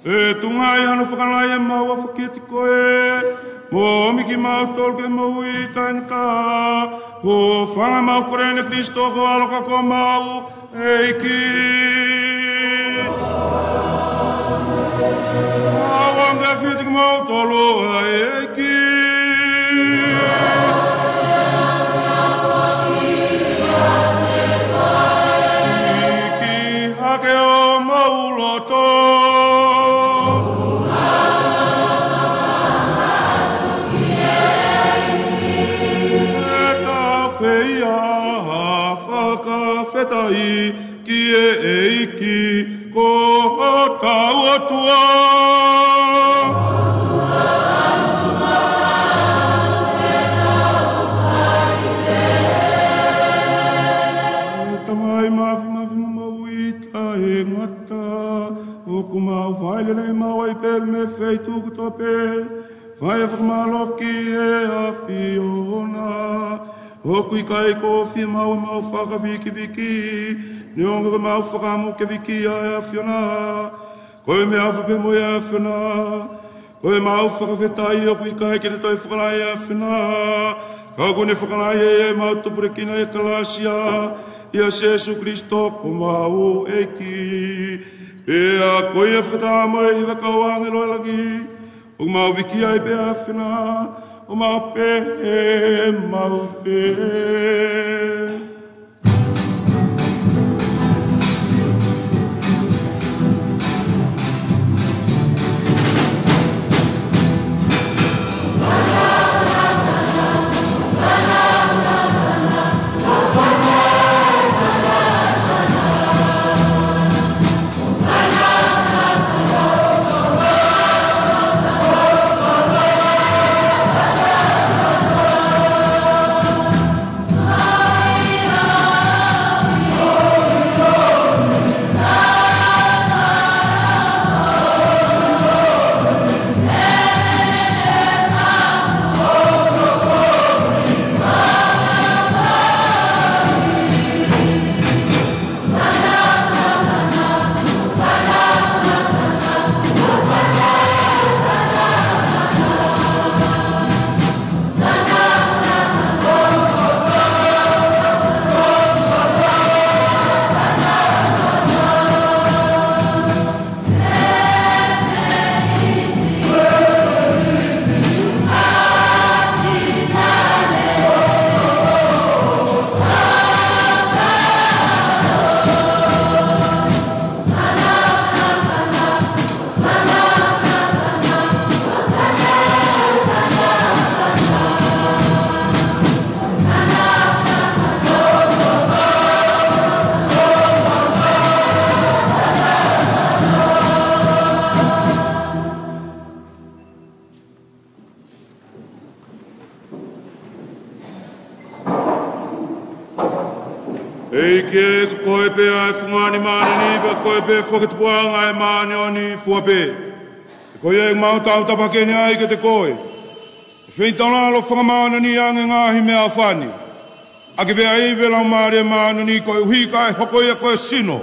ʻe tuʻunga ʻi hano fakalea ʻemau afi kiate koe, mo ʻomi kimautolu ki he moʻui taʻengata, hūfanga ʻemau kole ni ʻia Kalaisi ko ho ʻAlo ka ko homau ʻEiki. Tauange ke fiefia kimautolu ʻe he ʻEiki. Hiki hake homou loto. ʻE tau fai ha fakafetaʻi ki he ʻEiki ko hotau ʻOtua. pē, fai e fakamālō ki he ʻAfiona. ʻOku ʻikai ko e fiemaʻu ʻemau fakavikiviki, neongo ko ʻemau fakamukevikia e ʻAfiona. Ko e meʻaʻofa pē mo e ʻAfiona. Ko ʻemau fakafetaʻi ʻoku ʻikai ke ne toe fakalahi e ʻAfiona, ka ʻoku ne fakalahi ʻe ia ʻemau tupulekina ʻi he kalasi ʻia Sēsū Kalaisi ko homau ʻEiki. Pea ko ia fakataha mo e hiva ʻo e kau ʻāngelo ʻo e langi, ʻoku mau viki ai pē ʻa e ʻAfiona, ʻo mau pehē maʻu pē: ʻEiki, ko koe pē ʻa e fungani māʻoniʻoni, pea ko koe pē foki tupuʻanga ʻo e māʻoniʻoni fua pē. Ko ia ʻoku mau tautapa ki ai kiate koe, ʻo feitaulalo fakamāʻoniʻoniʻi ange e ngaahi meʻaʻofa ni, ʻaki pē ʻa e ivi ʻo e Laumālie Māʻoniʻoni, koeʻuhi kae hoko ia ko e sino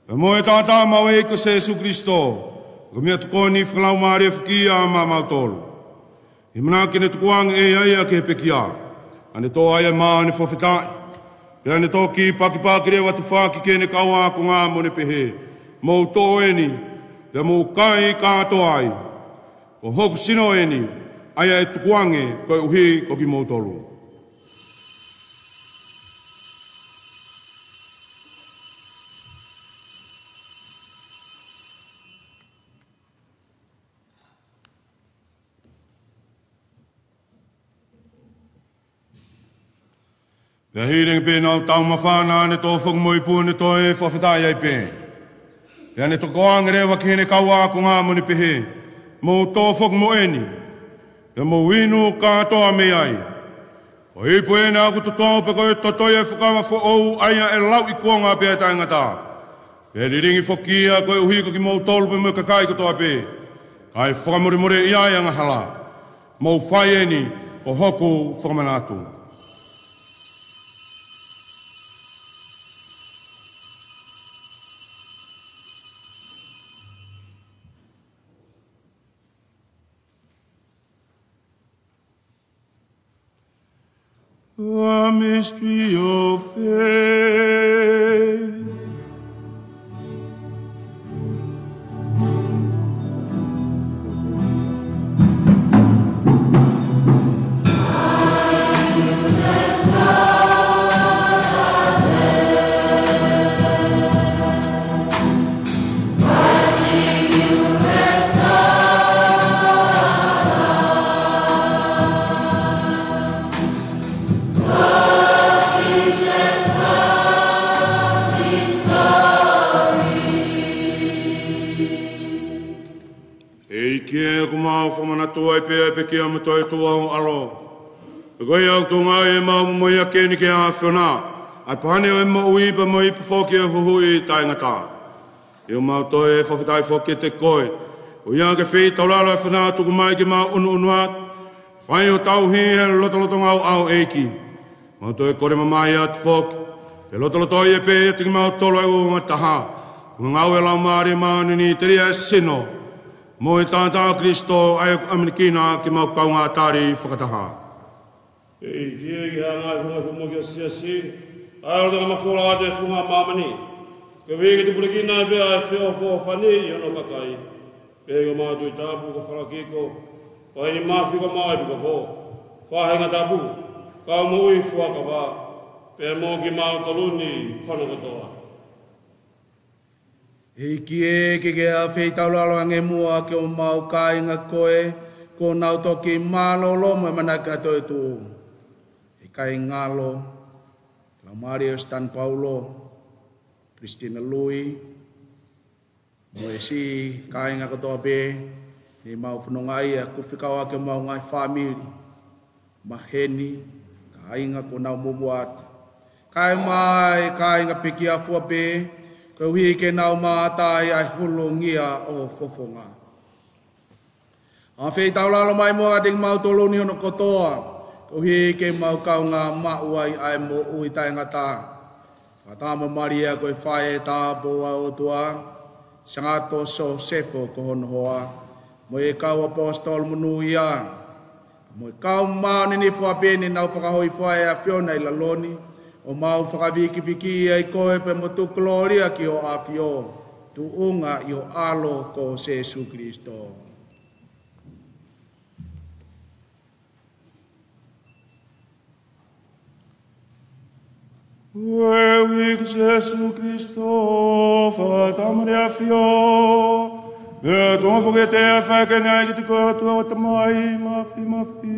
pea mo e taʻataʻa ʻo homau ʻEiki ko Sēsū Kalaisi, ko e meʻatokoni fakalaumālie foki ia maʻamautolu. ʻI he ʻamanaki ke ne tukuange ʻe ia ia ki he pekia, ʻa ʻene tō ai ʻa e māʻoniʻoni fakafetaʻi, pea ne toki pakipaki leva ʻo tufaki ki heʻene kau ākonga mo ne pehē: Mou toʻo eni, pea mou kai kātoa ai. Ko hoku sino eni, ʻa ia ʻe tukuange koeʻuhi ko kimoutolu. Pea hili ange pē ʻenau taumafana, ne tō foki mo e ipu, ne toe fakafetaʻi ai pē. Pea ne tokoange leva ki heʻene kau ākonga mo ne pehē: Mou tō foki mo eni, pea mou inu kātoa mei ai. Ko e ipu eni ʻa hoku toto, pea ko e toto ia ʻo e fuakava foʻou, ʻa ia ʻe lauikuonga pea taʻengata. Pea ʻe lilingi foki ia koeʻuhi ko kimoutolu pea mo e kakai kotoa pē, kae fakamolemoleʻi ai ʻa e angahala. Mou fai eni ko hoku fakamanatu. A mystery of faith. ʻEiki, ʻoku mau fakamanatu ai pē ʻa e pekia mo e toetuʻu ʻa ho ʻAlo. Ko ia ʻoku tuʻunga ai ʻemau momoʻi ʻaki eni ki he ʻAfiona, ʻa e pane ʻo e moʻui pea mo e ipu foki ʻo e huhuʻi taʻengata. ʻOku mau toe fakafetaʻi foki kiate koe, Ko ia ke feitaulalo e fānau tuku mai ke mau ʻunuʻunu atu, fai ʻo tauhi he lotolotonga ʻo e ʻEiki. Mau toe kole mamahi atu foki, ke lotolotoʻi pē ʻiate kimautolu ʻa e uouangataha, ko e ngāue ʻa e Laumālie Māʻoniʻoni, telia e sino mo e taʻataʻa ʻo Kalaisi, ʻa ia ʻoku ʻamanekina ke mau kaungā tali fakataha. ʻEiki, ke hanga ʻe he funga ʻo e fuʻu moʻui ʻo e siasi, ʻa e lotolotonga mafola ʻa e funga māmani, ke ui ke tupulekina pē ʻa e feʻofoʻofani ʻi hono kakai. Pea ko ʻemau tui tapu ko Falakiko, ko ʻeni Mafi, ko ʻemau ʻEpisikopo, faʻahinga tapu, kau moʻui fuakava, pea mo kimautolu ni hono kotoa. ʻEiki ē, ke ke feitaulalo ange muʻa ki homau kāinga ko ē kuo nau toki mālōlō mo ʻamanaki ʻa e toetuʻu. ʻEiki ngalo, Laumālie ʻo Siteni Paulo, Christina Lui, mo e siʻi kāinga kotoa pē, ne mau fononga ai, ʻa ia ʻoku fekauʻaki homau ngaahi fāmili, maheni, kāinga kuo nau muimui atu. Kae ʻumaʻā e kāinga pekia fua pē, koeʻuhi ke nau mamata ai ʻa e hulungia ʻo e fofonga. ʻA, feitaulalo mai muʻa ʻiate kimautolu ni hono kotoa, koeʻuhi ke mau kaungā maʻu ai ʻa e moʻui taʻengata. Fakataha mo Malia ko e faʻē tāupoʻou ʻa e ʻOtua, Sangato Sosefo ko hono hoa, mo e kau ʻaposetolo monūʻia, mo e kau māʻoniʻoni fua pē ne nau fakahōifua ʻa e ʻAfiona ʻi lalo ni, ʻo mau fakavikivikiʻi ai koe pea mo tuku kolōlia ki ho ʻAfio, tuʻunga ʻi ho ʻAlo ko Sēsū Kalaisi. Ko e ʻEiki Sēsū Kalaisi, fakataha mo e ʻAfio, pea tuʻunga foki ʻiate ia, fai ʻaki ʻene ʻai kiate koe ʻa e ʻOtua ko e Tamai Mafimafi,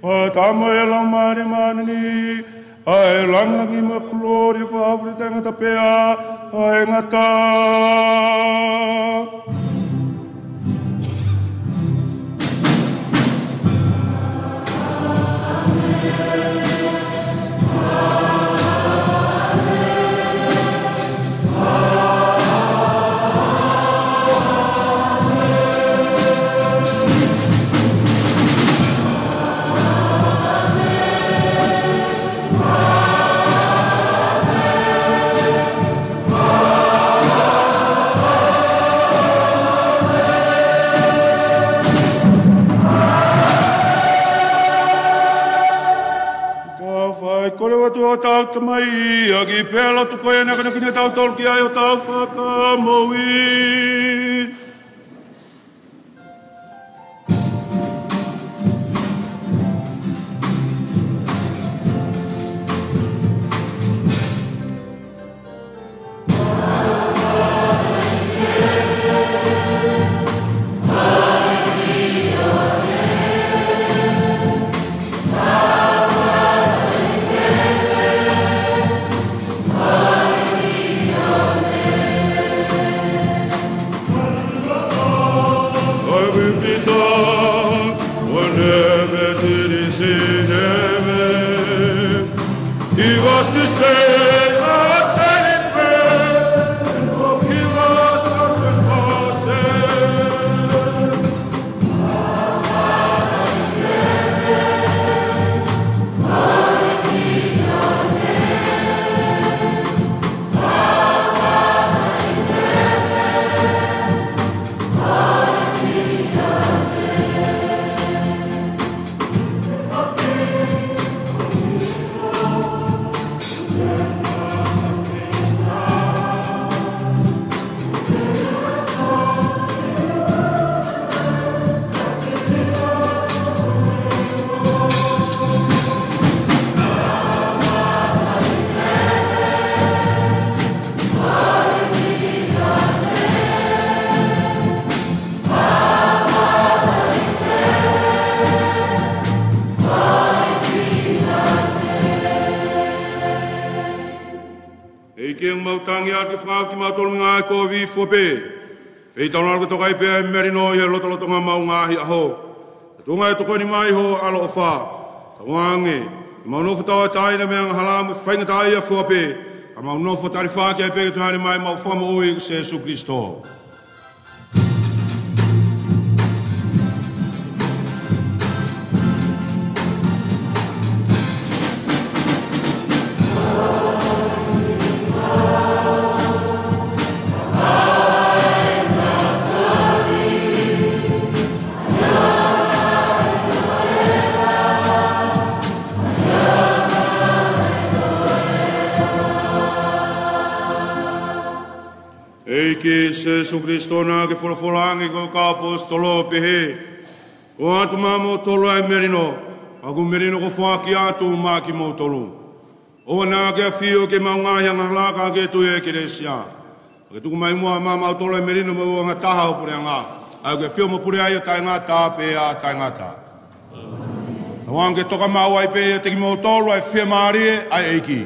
fakataha mo e Laumālie Māʻoniʻoni, ʻa e langilangi mo e kolōlia fakahaofi taʻengata pea taʻengata. Ka fai kole atu ʻa hotau Tamai, ʻaki pē lotu ko ia naʻe akonekina kitautolu ki ai ʻi hotau fakamoʻui. He was this day I tell it prayer and forgive us our trespasses. ʻEiki, ʻoku mau tangi atu ke fakahaofi kimautolu mei he ngaahi kovi fua pē. Feitaulalo ke tokaʻi pē ʻa e melino ʻi he lotolotonga ʻo ʻemau ngaahi ʻaho. Tuʻunga ʻi he tokoni mai ho ʻaloʻofa, tauange ke mau nofo tauʻatāina mei he angahala mo e faingataʻaʻia fua pē, ka mau nofo talifaki ai pē ki he toe hāʻele mai ʻemau Fakamoʻui ko Sēsū Kalaisi. ʻEiki Sēsū Kalaisi naʻa ke folofola ange ki hoʻo kau ʻaposetolo ʻo pehē, ʻOatu maʻamoutolu ʻa e melino, ʻa ʻeku melino ʻoku ou foaki atu maʻa kimoutolu. ʻOua naʻa ke ʻafio ki heʻemau ngaahi angahala ka ke tui ʻa e Ekalesia. Ke tuku mai muʻa maʻamoutolu ʻa e melino mo e ʻulungāanga taha ʻo e puleʻanga, ʻa ia ʻoku ʻafio mo pule ai ʻo taʻengata pea ʻiate kinautolu. Tauange ke toka maʻu ai pē ʻiate kimoutolu ʻa e fiemālie ʻa e ʻEiki.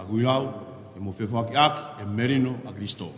ʻOku ʻikai ʻi ai ha mou fefoakiʻaki ʻa e melino ʻa Kalaisi.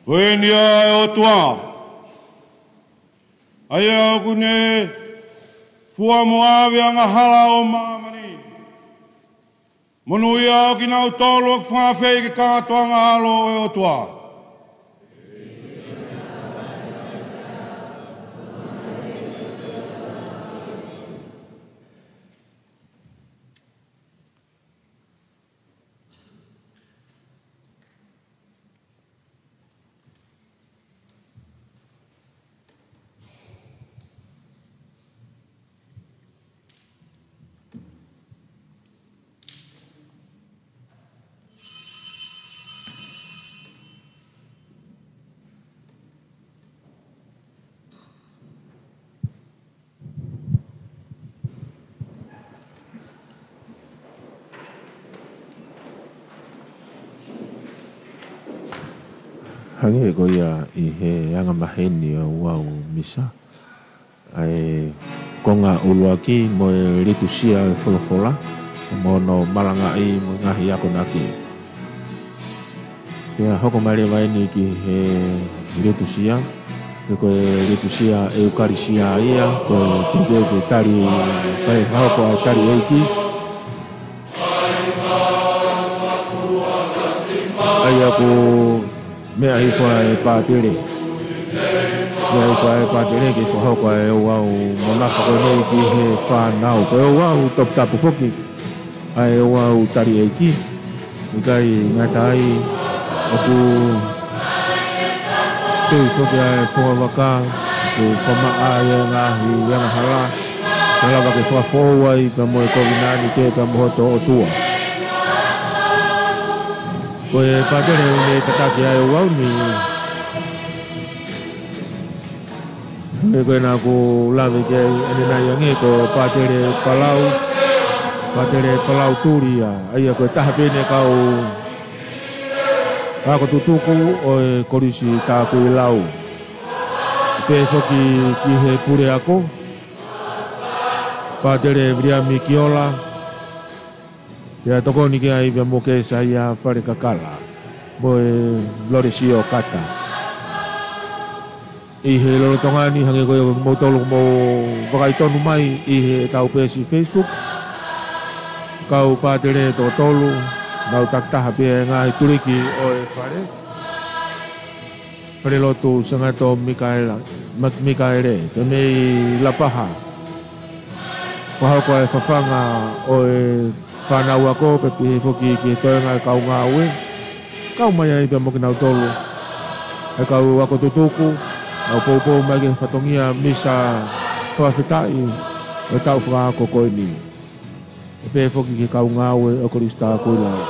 Ko eni ʻa e ʻOtua, ʻa ia ʻoku ne fua mo ʻave ʻa e angahala ʻo māmani. Monūʻia ʻa kinautolu ʻoku fakaafeʻi ki he kātoanga ʻo e ʻOtua. Hangē ko ia ʻi he angamaheni ʻo e ouau misa, ʻa e konga ʻuluaki mo e litūsia ʻo e folofola, mo hono malangaʻi mo e ngaahi akonaki. Pea hoko mai leva eni ki he litūsia, he ko e litūsia ʻeukalisia ia, ko e teuteu ke tali, fai fakahoko ʻa e tali ʻeiki. ʻA ia ʻoku meʻa hifo ʻa e pātele. Meʻa hifo ʻa e pātele ke fakahoko ʻa e ouau mo nafa ko eni ki he fānau. Ko e ouau toputapu foki ʻa e ouau tali ʻeiki. ʻIkai ngata ai, ʻOku tui foki ʻa e foha vaka, ʻoku fakaʻā ia e ngaahi angahala, ke lava ke fakafoʻou ai pea mo e kovinānite pea mo hoto ʻOtua. Ko e pātele ʻoku ne tataki ʻa e ouau ni, ko ena ʻoku lave ki ai ʻanenai ange ko Pātele Palau, Pātele Palau Tulia, ʻa ia ko e taha pē ʻene kau ako tutuku ʻo e Kolisi Takuilau. Pehē foki ki he puleako, Pātele Viliami Kiola, pea tokoni ki ai pea mo Kesaia Falekakala, mo e Lolesio Kata. ʻI he lolotonga ni hangē ko ia ʻoku mou tolu mou vakai tonu mai ʻi heʻetau peesi Facebook, kau pātele toko tolu, nau takitaha pē he ngaahi tuliki ʻo e fale. Falelotu Sangato Mikaela, Ma-, Mikaele, pea mei Lapaha. Fakahoko ʻa e fafanga ʻo e fānau ako, pea pehē foki ki he toenga e kau ngāue. Kau mai ai pea mo kinautolu ʻa e kau ako tutuku, nau poupou mai ki he fatongia misa fakafetaʻi ʻo e taʻu fakaako ko eni. Pea pehē foki ki he kau ngāue ʻo e Kolisi Takuilau.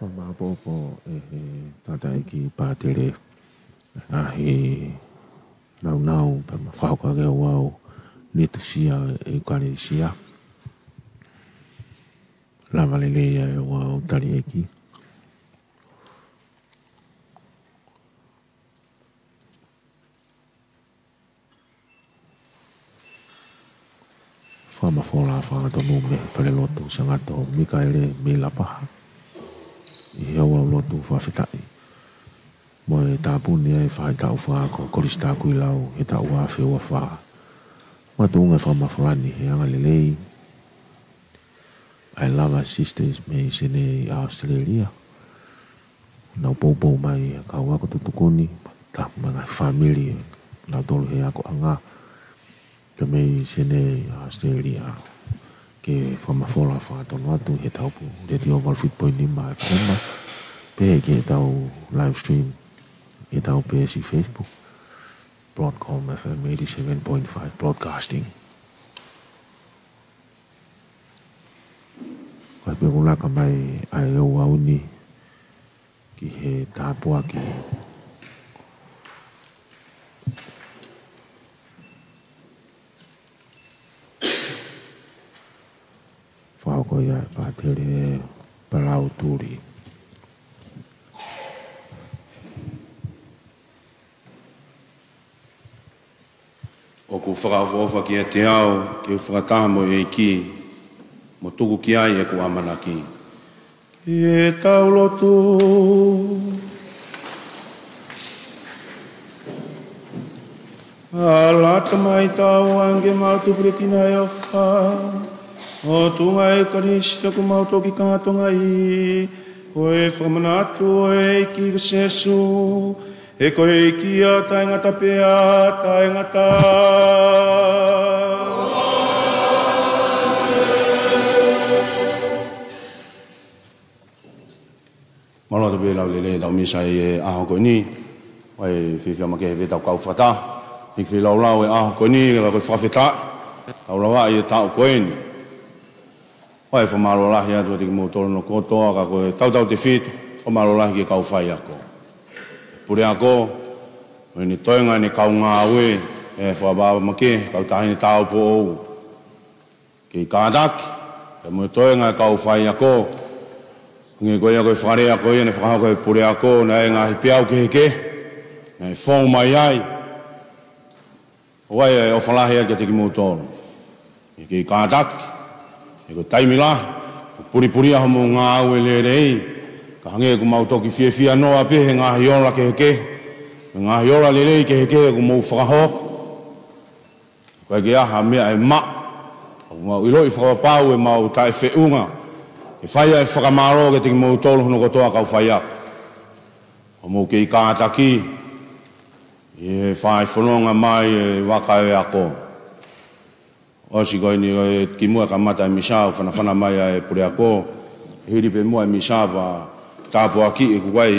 Fakamāʻopoʻopo ʻe he tangataʻeiki pātele ʻa e nāunau pea mo e fakahoko ʻa e ouau Litusia ʻEkalesia. Lava lelei ʻa e ouau taliʻeiki. Fakamafola fakatonutonu mei he falelotu Sangato Mikaele mei Lapaha, ʻi he ʻaho lotu fakafetaʻi mo e tāpuni ʻa e faʻahitaʻu fā ko Kolisi Takuilau he taʻu ua afe ua fā. Makatuʻunga e fakamafola ni he angalelei ʻa e Lava Sisters mei Senē, ʻAositelēlia. Nau poupou mai e kau ako tutuku ni, tapu mo e ngaahi fāmili, nautolu he akoʻanga, pea mei Senē, ʻAositelēlia, ke fakamafola fakatonu atu he tau pu Letiō valu fitu poini nima F M, pea ki he tau live stream he tau peesi Facebook, Broadcom F M eighty-seven point five Broadcasting. Kae pea ʻoku laka mai ʻa e ouau ni ki he tāpuaki fakahoko ia ʻe Pātele Palau Tuli. ʻOku fakaʻofoʻofa kiate au ke u fakataha mo e ʻEiki, mo tuku ki ai ʻeku ʻamanaki. Ki he tau lotu. ʻAla Tamai, tauange ke mau tupulekina e ʻofa ʻo e tuʻunga ʻo e ʻEukalisia kuo mau toki kātoanga ai, ko e fakamanatu ʻo e ʻEiki ko Sīsū, he ko e ʻEiki ia taʻengata pea taʻengata. Mālō atu pē lau lelei ʻetau misa ʻi he ʻaho ko eni. ʻOku fiefia makehe pē ʻetau kau fakataha ʻi he feilaulau ʻo e ʻaho ko eni, ka ko e fakafetaʻi, tau lavaʻi e taʻu ko eni. ʻOku fakamālō lahi atu kiate kimoutolu hono kotoa, ka ko e tautautefito, fakamālō lahi ki he kau faiako, puleako, mo ʻene toenga ʻene kau ngāue, ʻe fakapapau makehe, kau taʻahine tāupoʻou, kei kātaki, pea mo e toenga e kau faiako. Hangē ko ia ko e fakalea ko ia naʻe fakahoko ʻe he puleako, naʻe ngaahi peau kehekehe naʻe fou mai ai. ʻOku ʻi ai e ʻofa lahi atu kiate kimoutolu. ʻE kei kātaki, ʻe ko e taimi lahi, ʻoku pulipulia hoʻomou ngāue lelei, ka hangē ʻoku mau toki fiefia noa pē he ngaahi ola kehekehe, he ngaahi ola lelei kehekehe ʻoku mou fakahoko. ʻOku ʻikai ke ʻi ai ha meʻa ʻe maʻu. ʻOku mau ʻiloʻi fakapapau ʻemau taʻefeʻunga, ʻe fai ʻa e fakamālō kiate kimoutolu hono kotoa kau faiako, hoʻomou kei kātaki ʻi he fai fononga mai e vaka ʻo e ako. ʻOsi ko eni ʻo e kimuʻa kamata e misa, ʻoku fanafana mai ʻa e puleako, hili pē muʻa e misa pea tāpuakiʻi ʻe kuai e,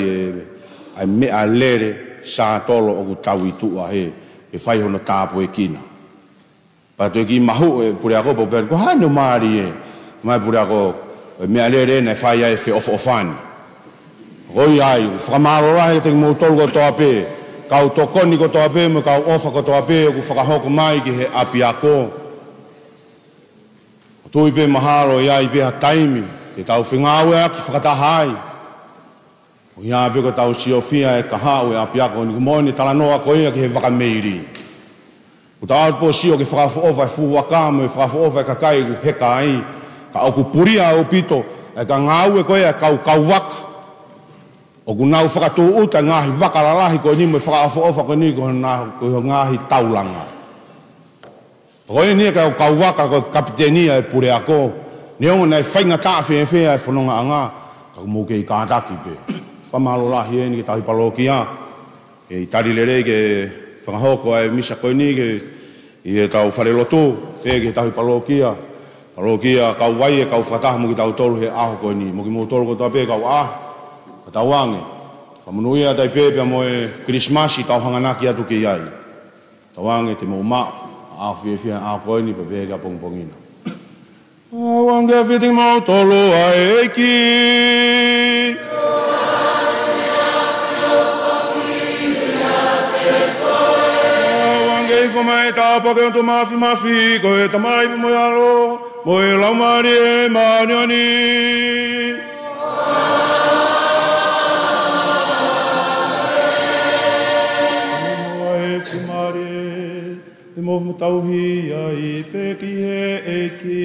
ʻa e meʻalele sātolo ʻoku tau ʻi tuʻa he, ʻe fai hono tāpuekina. Pea toe kiʻi mahuʻi e puleako pea u pehē, ko e hā ʻene ʻuhinga ē? Mai puleako, e meʻalele naʻe fai ai e feʻofoʻofani. Ko ia ai, fakamālō lahi kiate kimoutolu kotoa pē, kau tokoni kotoa pē, mo e kau ʻofa kotoa pē ʻoku fakahoko mai ki he ʻapiako. ʻOku ou tui pē mahalo ʻe ʻi ai pē ha taimi ke tau fengāueʻaki fakataha ai. ʻOku ʻi ai pē ko ʻetau siofia e kahaʻu e ʻapiako ni, ko e moʻoni e talanoa ko ia ki he vaka meili. ʻOku tau ʻalu pē ʻo sio ki he fakaʻofoʻofa e fuʻu vaka mo e fakaʻofoʻofa e kakai ʻoku heka ai, ka ʻoku pulia ʻaupito e ka ngāue ko ia e kau kauvaka. ʻOku nau fakatūʻuta e ngaahi vaka lalahi ko eni mo e fakaʻofoʻofa ko eni ko hona, ko e ngaahi taulanga. Ko eni e kau kauvaka ko e kapiteni ʻa e puleako, neongo naʻe faingataʻa fēfē ʻa e fonongaʻanga, ka ʻoku mou kei kātaki pē. Fakamālō lahi eni ki he tauhi palōkia, kei tali lelei ke fakahoko ʻa e misa ko eni ki he, ʻi he tau falelotu, pea ki he tauhi palōkia, palōkia Kauvai, e kau fakataha mo kitautolu he ʻaho ko eni, mo kimoutolu kotoa pē kau ʻaʻahi, ka tauange, fakamonūʻia atu ai pē pea mo e Kilisimasi ʻoku tau hanganaki atu ki ai. Tauange te mou maʻu ʻa e fiefia ʻaho ko eni pea pehē ki he ʻapongipongi na. Tauange ʻafio kiate kimoutolu ʻa e ʻEiki. Tauange hifo mai e tāpuaki ʻa e ʻOtua Māfimafi, ko e Tamai pea mo e ʻAlo, mo e Laumālie Māʻoniʻoni. Mo e fiemālie. ʻo tauhi ai pē ki he ʻEiki.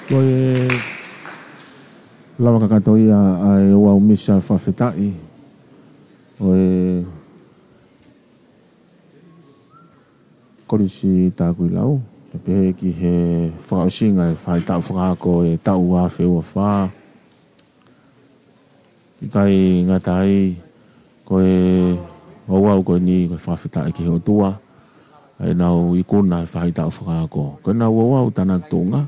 Ko e lava kakato ia ʻa e ouau misa fakafetaʻi ʻo e Kolisi Takuilau, pea pehē ki he fakaʻosinga e faʻahitaʻu fakaako e taʻu ua afe ua fā. ʻIkai ngata ai, ko e ouau ko eni ko e fakafetaʻi ki he ʻOtua, ʻa ʻenau ikuna e faʻahitaʻu fakaako. Ko ʻenau ouau tānaki tuʻunga,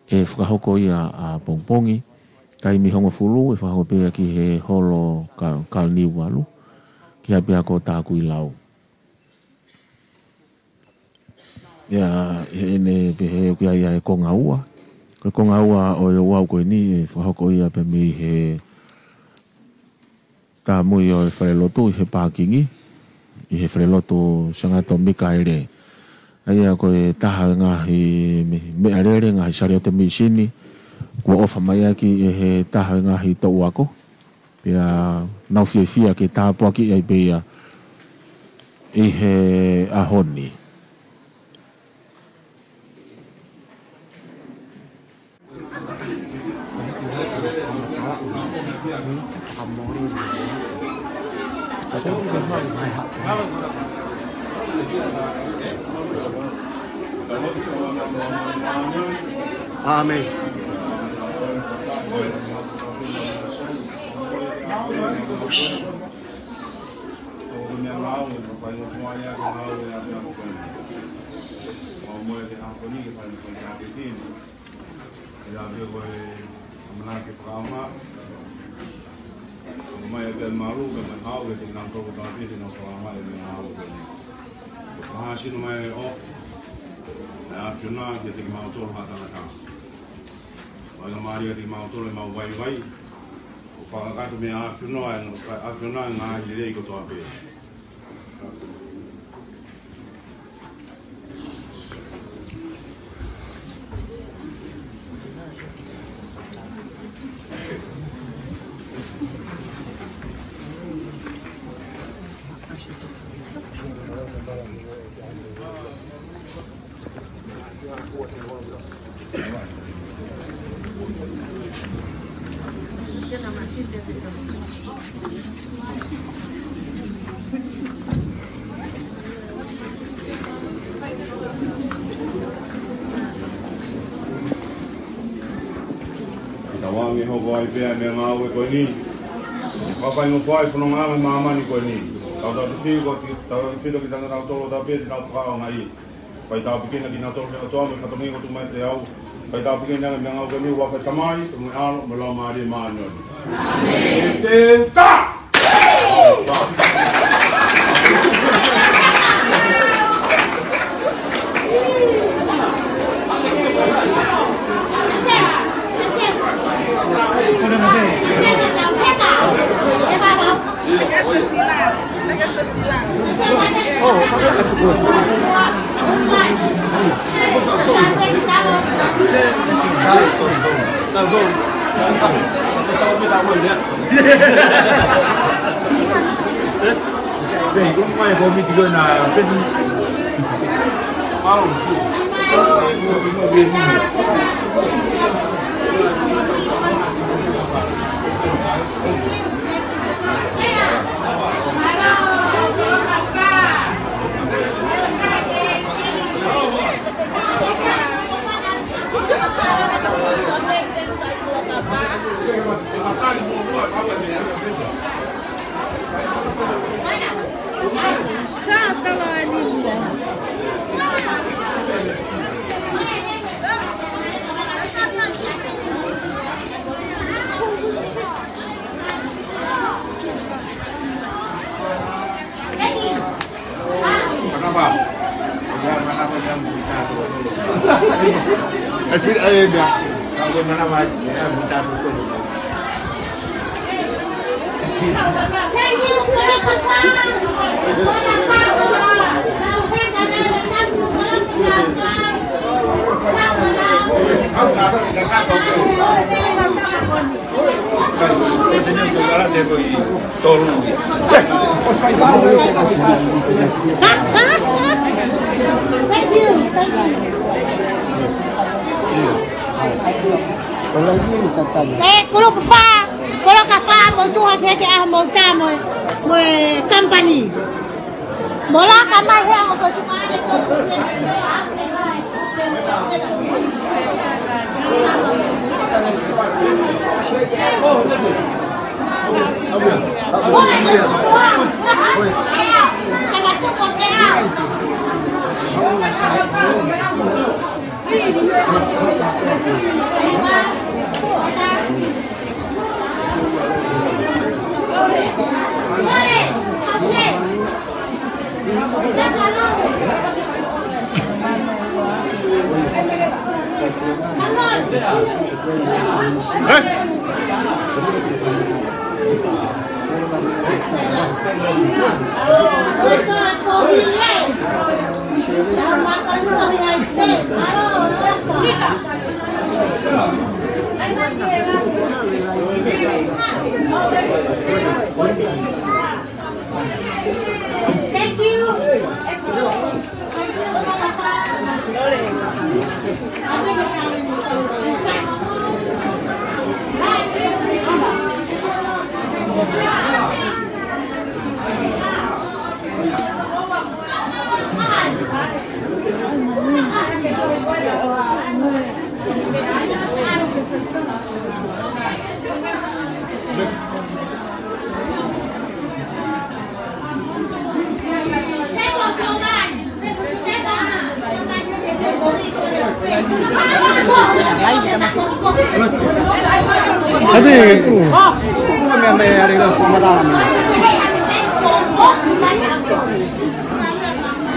ʻe fakahoko ia ʻapongipongi, taimi hongofulu ʻe fakahoko pē ia ki he holo Ka-, Kalaniuvalu, ki he ʻapiako Takuilau. ʻIa, ʻi heʻene pehē ʻoku ʻi ai ʻa e konga ua. Ko e konga ua ʻo e ouau ko eni ʻe fakahoko ia pē mei he tāmui ʻo e falelotu ʻi he pākingi, ʻi he falelotu Sangato Mikaele. ʻA ia ko e taha e ngaahi me-, meʻalele, ngaahi saliote misini, kuo ʻofa mai ʻaki ʻe he taha e ngaahi toʻu ako. Pea nau fiefia ke tāpuakiʻi ai pē ia ʻi he ʻaho ni. ʻĀmeni. Faingamālie kiate kimautolu ʻemau vaivai. ʻO fakakakato mei he ʻAfiona, ʻa e ʻAfiona ʻa e ngaahi lelei kotoa pē. Ka tau ange hoko ai pē ʻa e meʻangāue ko eni. Ka faingofua e fononga ʻa e māmani ko eni. Tau tau te fiu ko ki tau te fiu ki tana tau tolo tau pē te tau fakaʻaongaʻi. Fai tāpuekina kinautolu ʻe he ʻOtua mo e fatongia ʻoku tuku mai kiate au. Fai tāpuekina e meʻangāue ko eni ʻi he huafa ʻo e Tamai, mo e ʻAlo, mo e Laumālie Māʻoniʻoni. ʻĒmeni. Ai, fi-, ai, ʻe meʻa. ʻE, kulupu fā, kulupu fā, mou tuʻu hake ʻa homou tā mo e, mo e company. Mou laka mai hea mo ko tuʻu mai ko Thank you.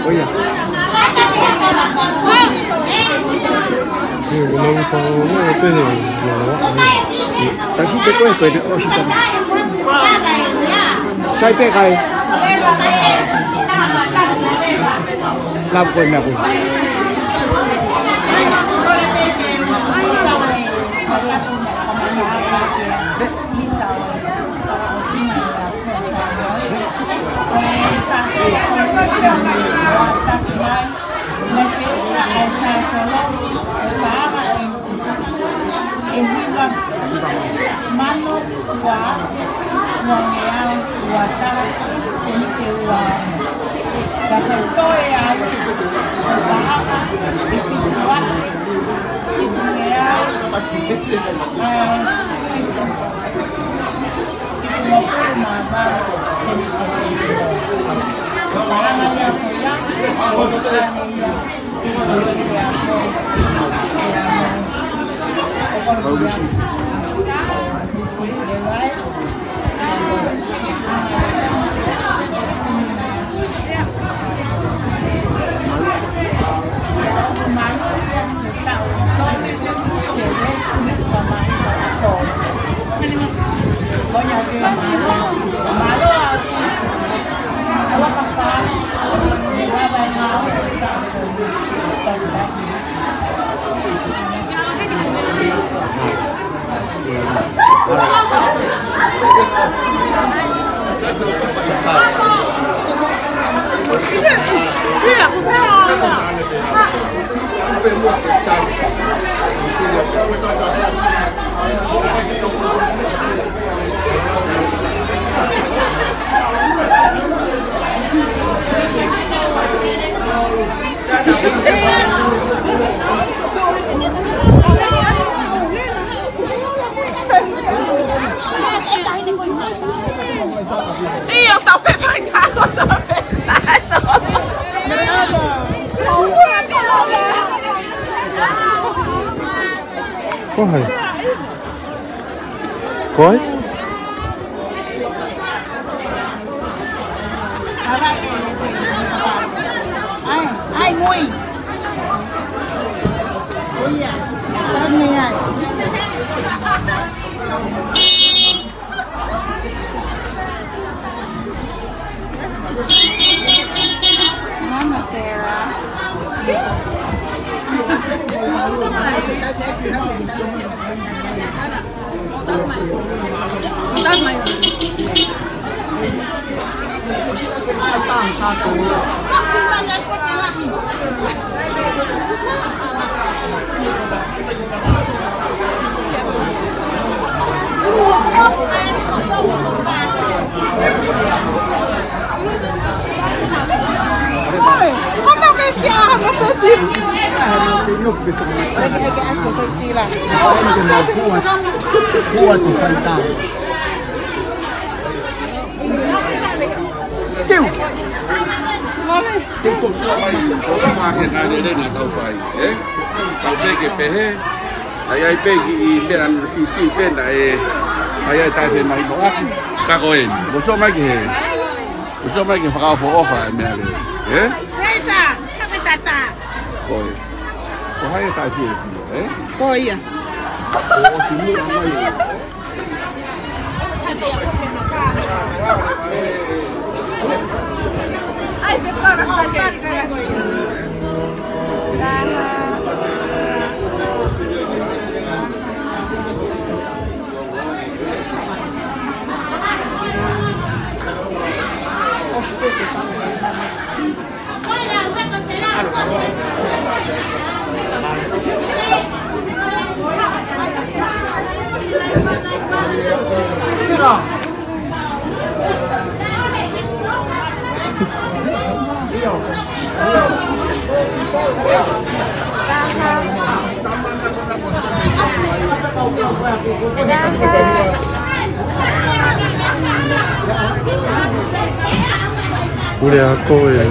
Oh, yeah. Ko e lau fau, ʻo pehē, lau, ʻa, ʻa, tasi pē ko ē, ko e te ʻosi tama. Sai pē kai. Lau ko e meʻa ko ē. ʻE hiva mano ua afe ua ngeau ua taha seniti ua ono. Ka ko e toe ai ʻo e paʻanga ʻe fitu afe fitu ngeau, ʻa, fitu. ʻIo, tau fefanga, tau fefanga. Ko hai? Ko hai? ʻAi, ʻai, ngui. ʻIo, ʻai, ngui, ʻai. Mama Sarah. Who are to fight down? Siu! Ko e fā ke ngāue lena tau fai, ē? Tau pē ke pehē, ʻai ʻai pē ki he meʻa ʻa e C C pē naʻe, ʻai ʻai taʻe fai mai mo ʻaki, ka ko eni. Mo sio mai ki he, mo sio mai ki he fakaʻofoʻofa e meʻa lea, ē? Fraser, ka me tata. Ko e. Ko hai e taʻe fie pia, ē? Ko ia. Ko ʻosi muʻa mai. Pule ako e, ē.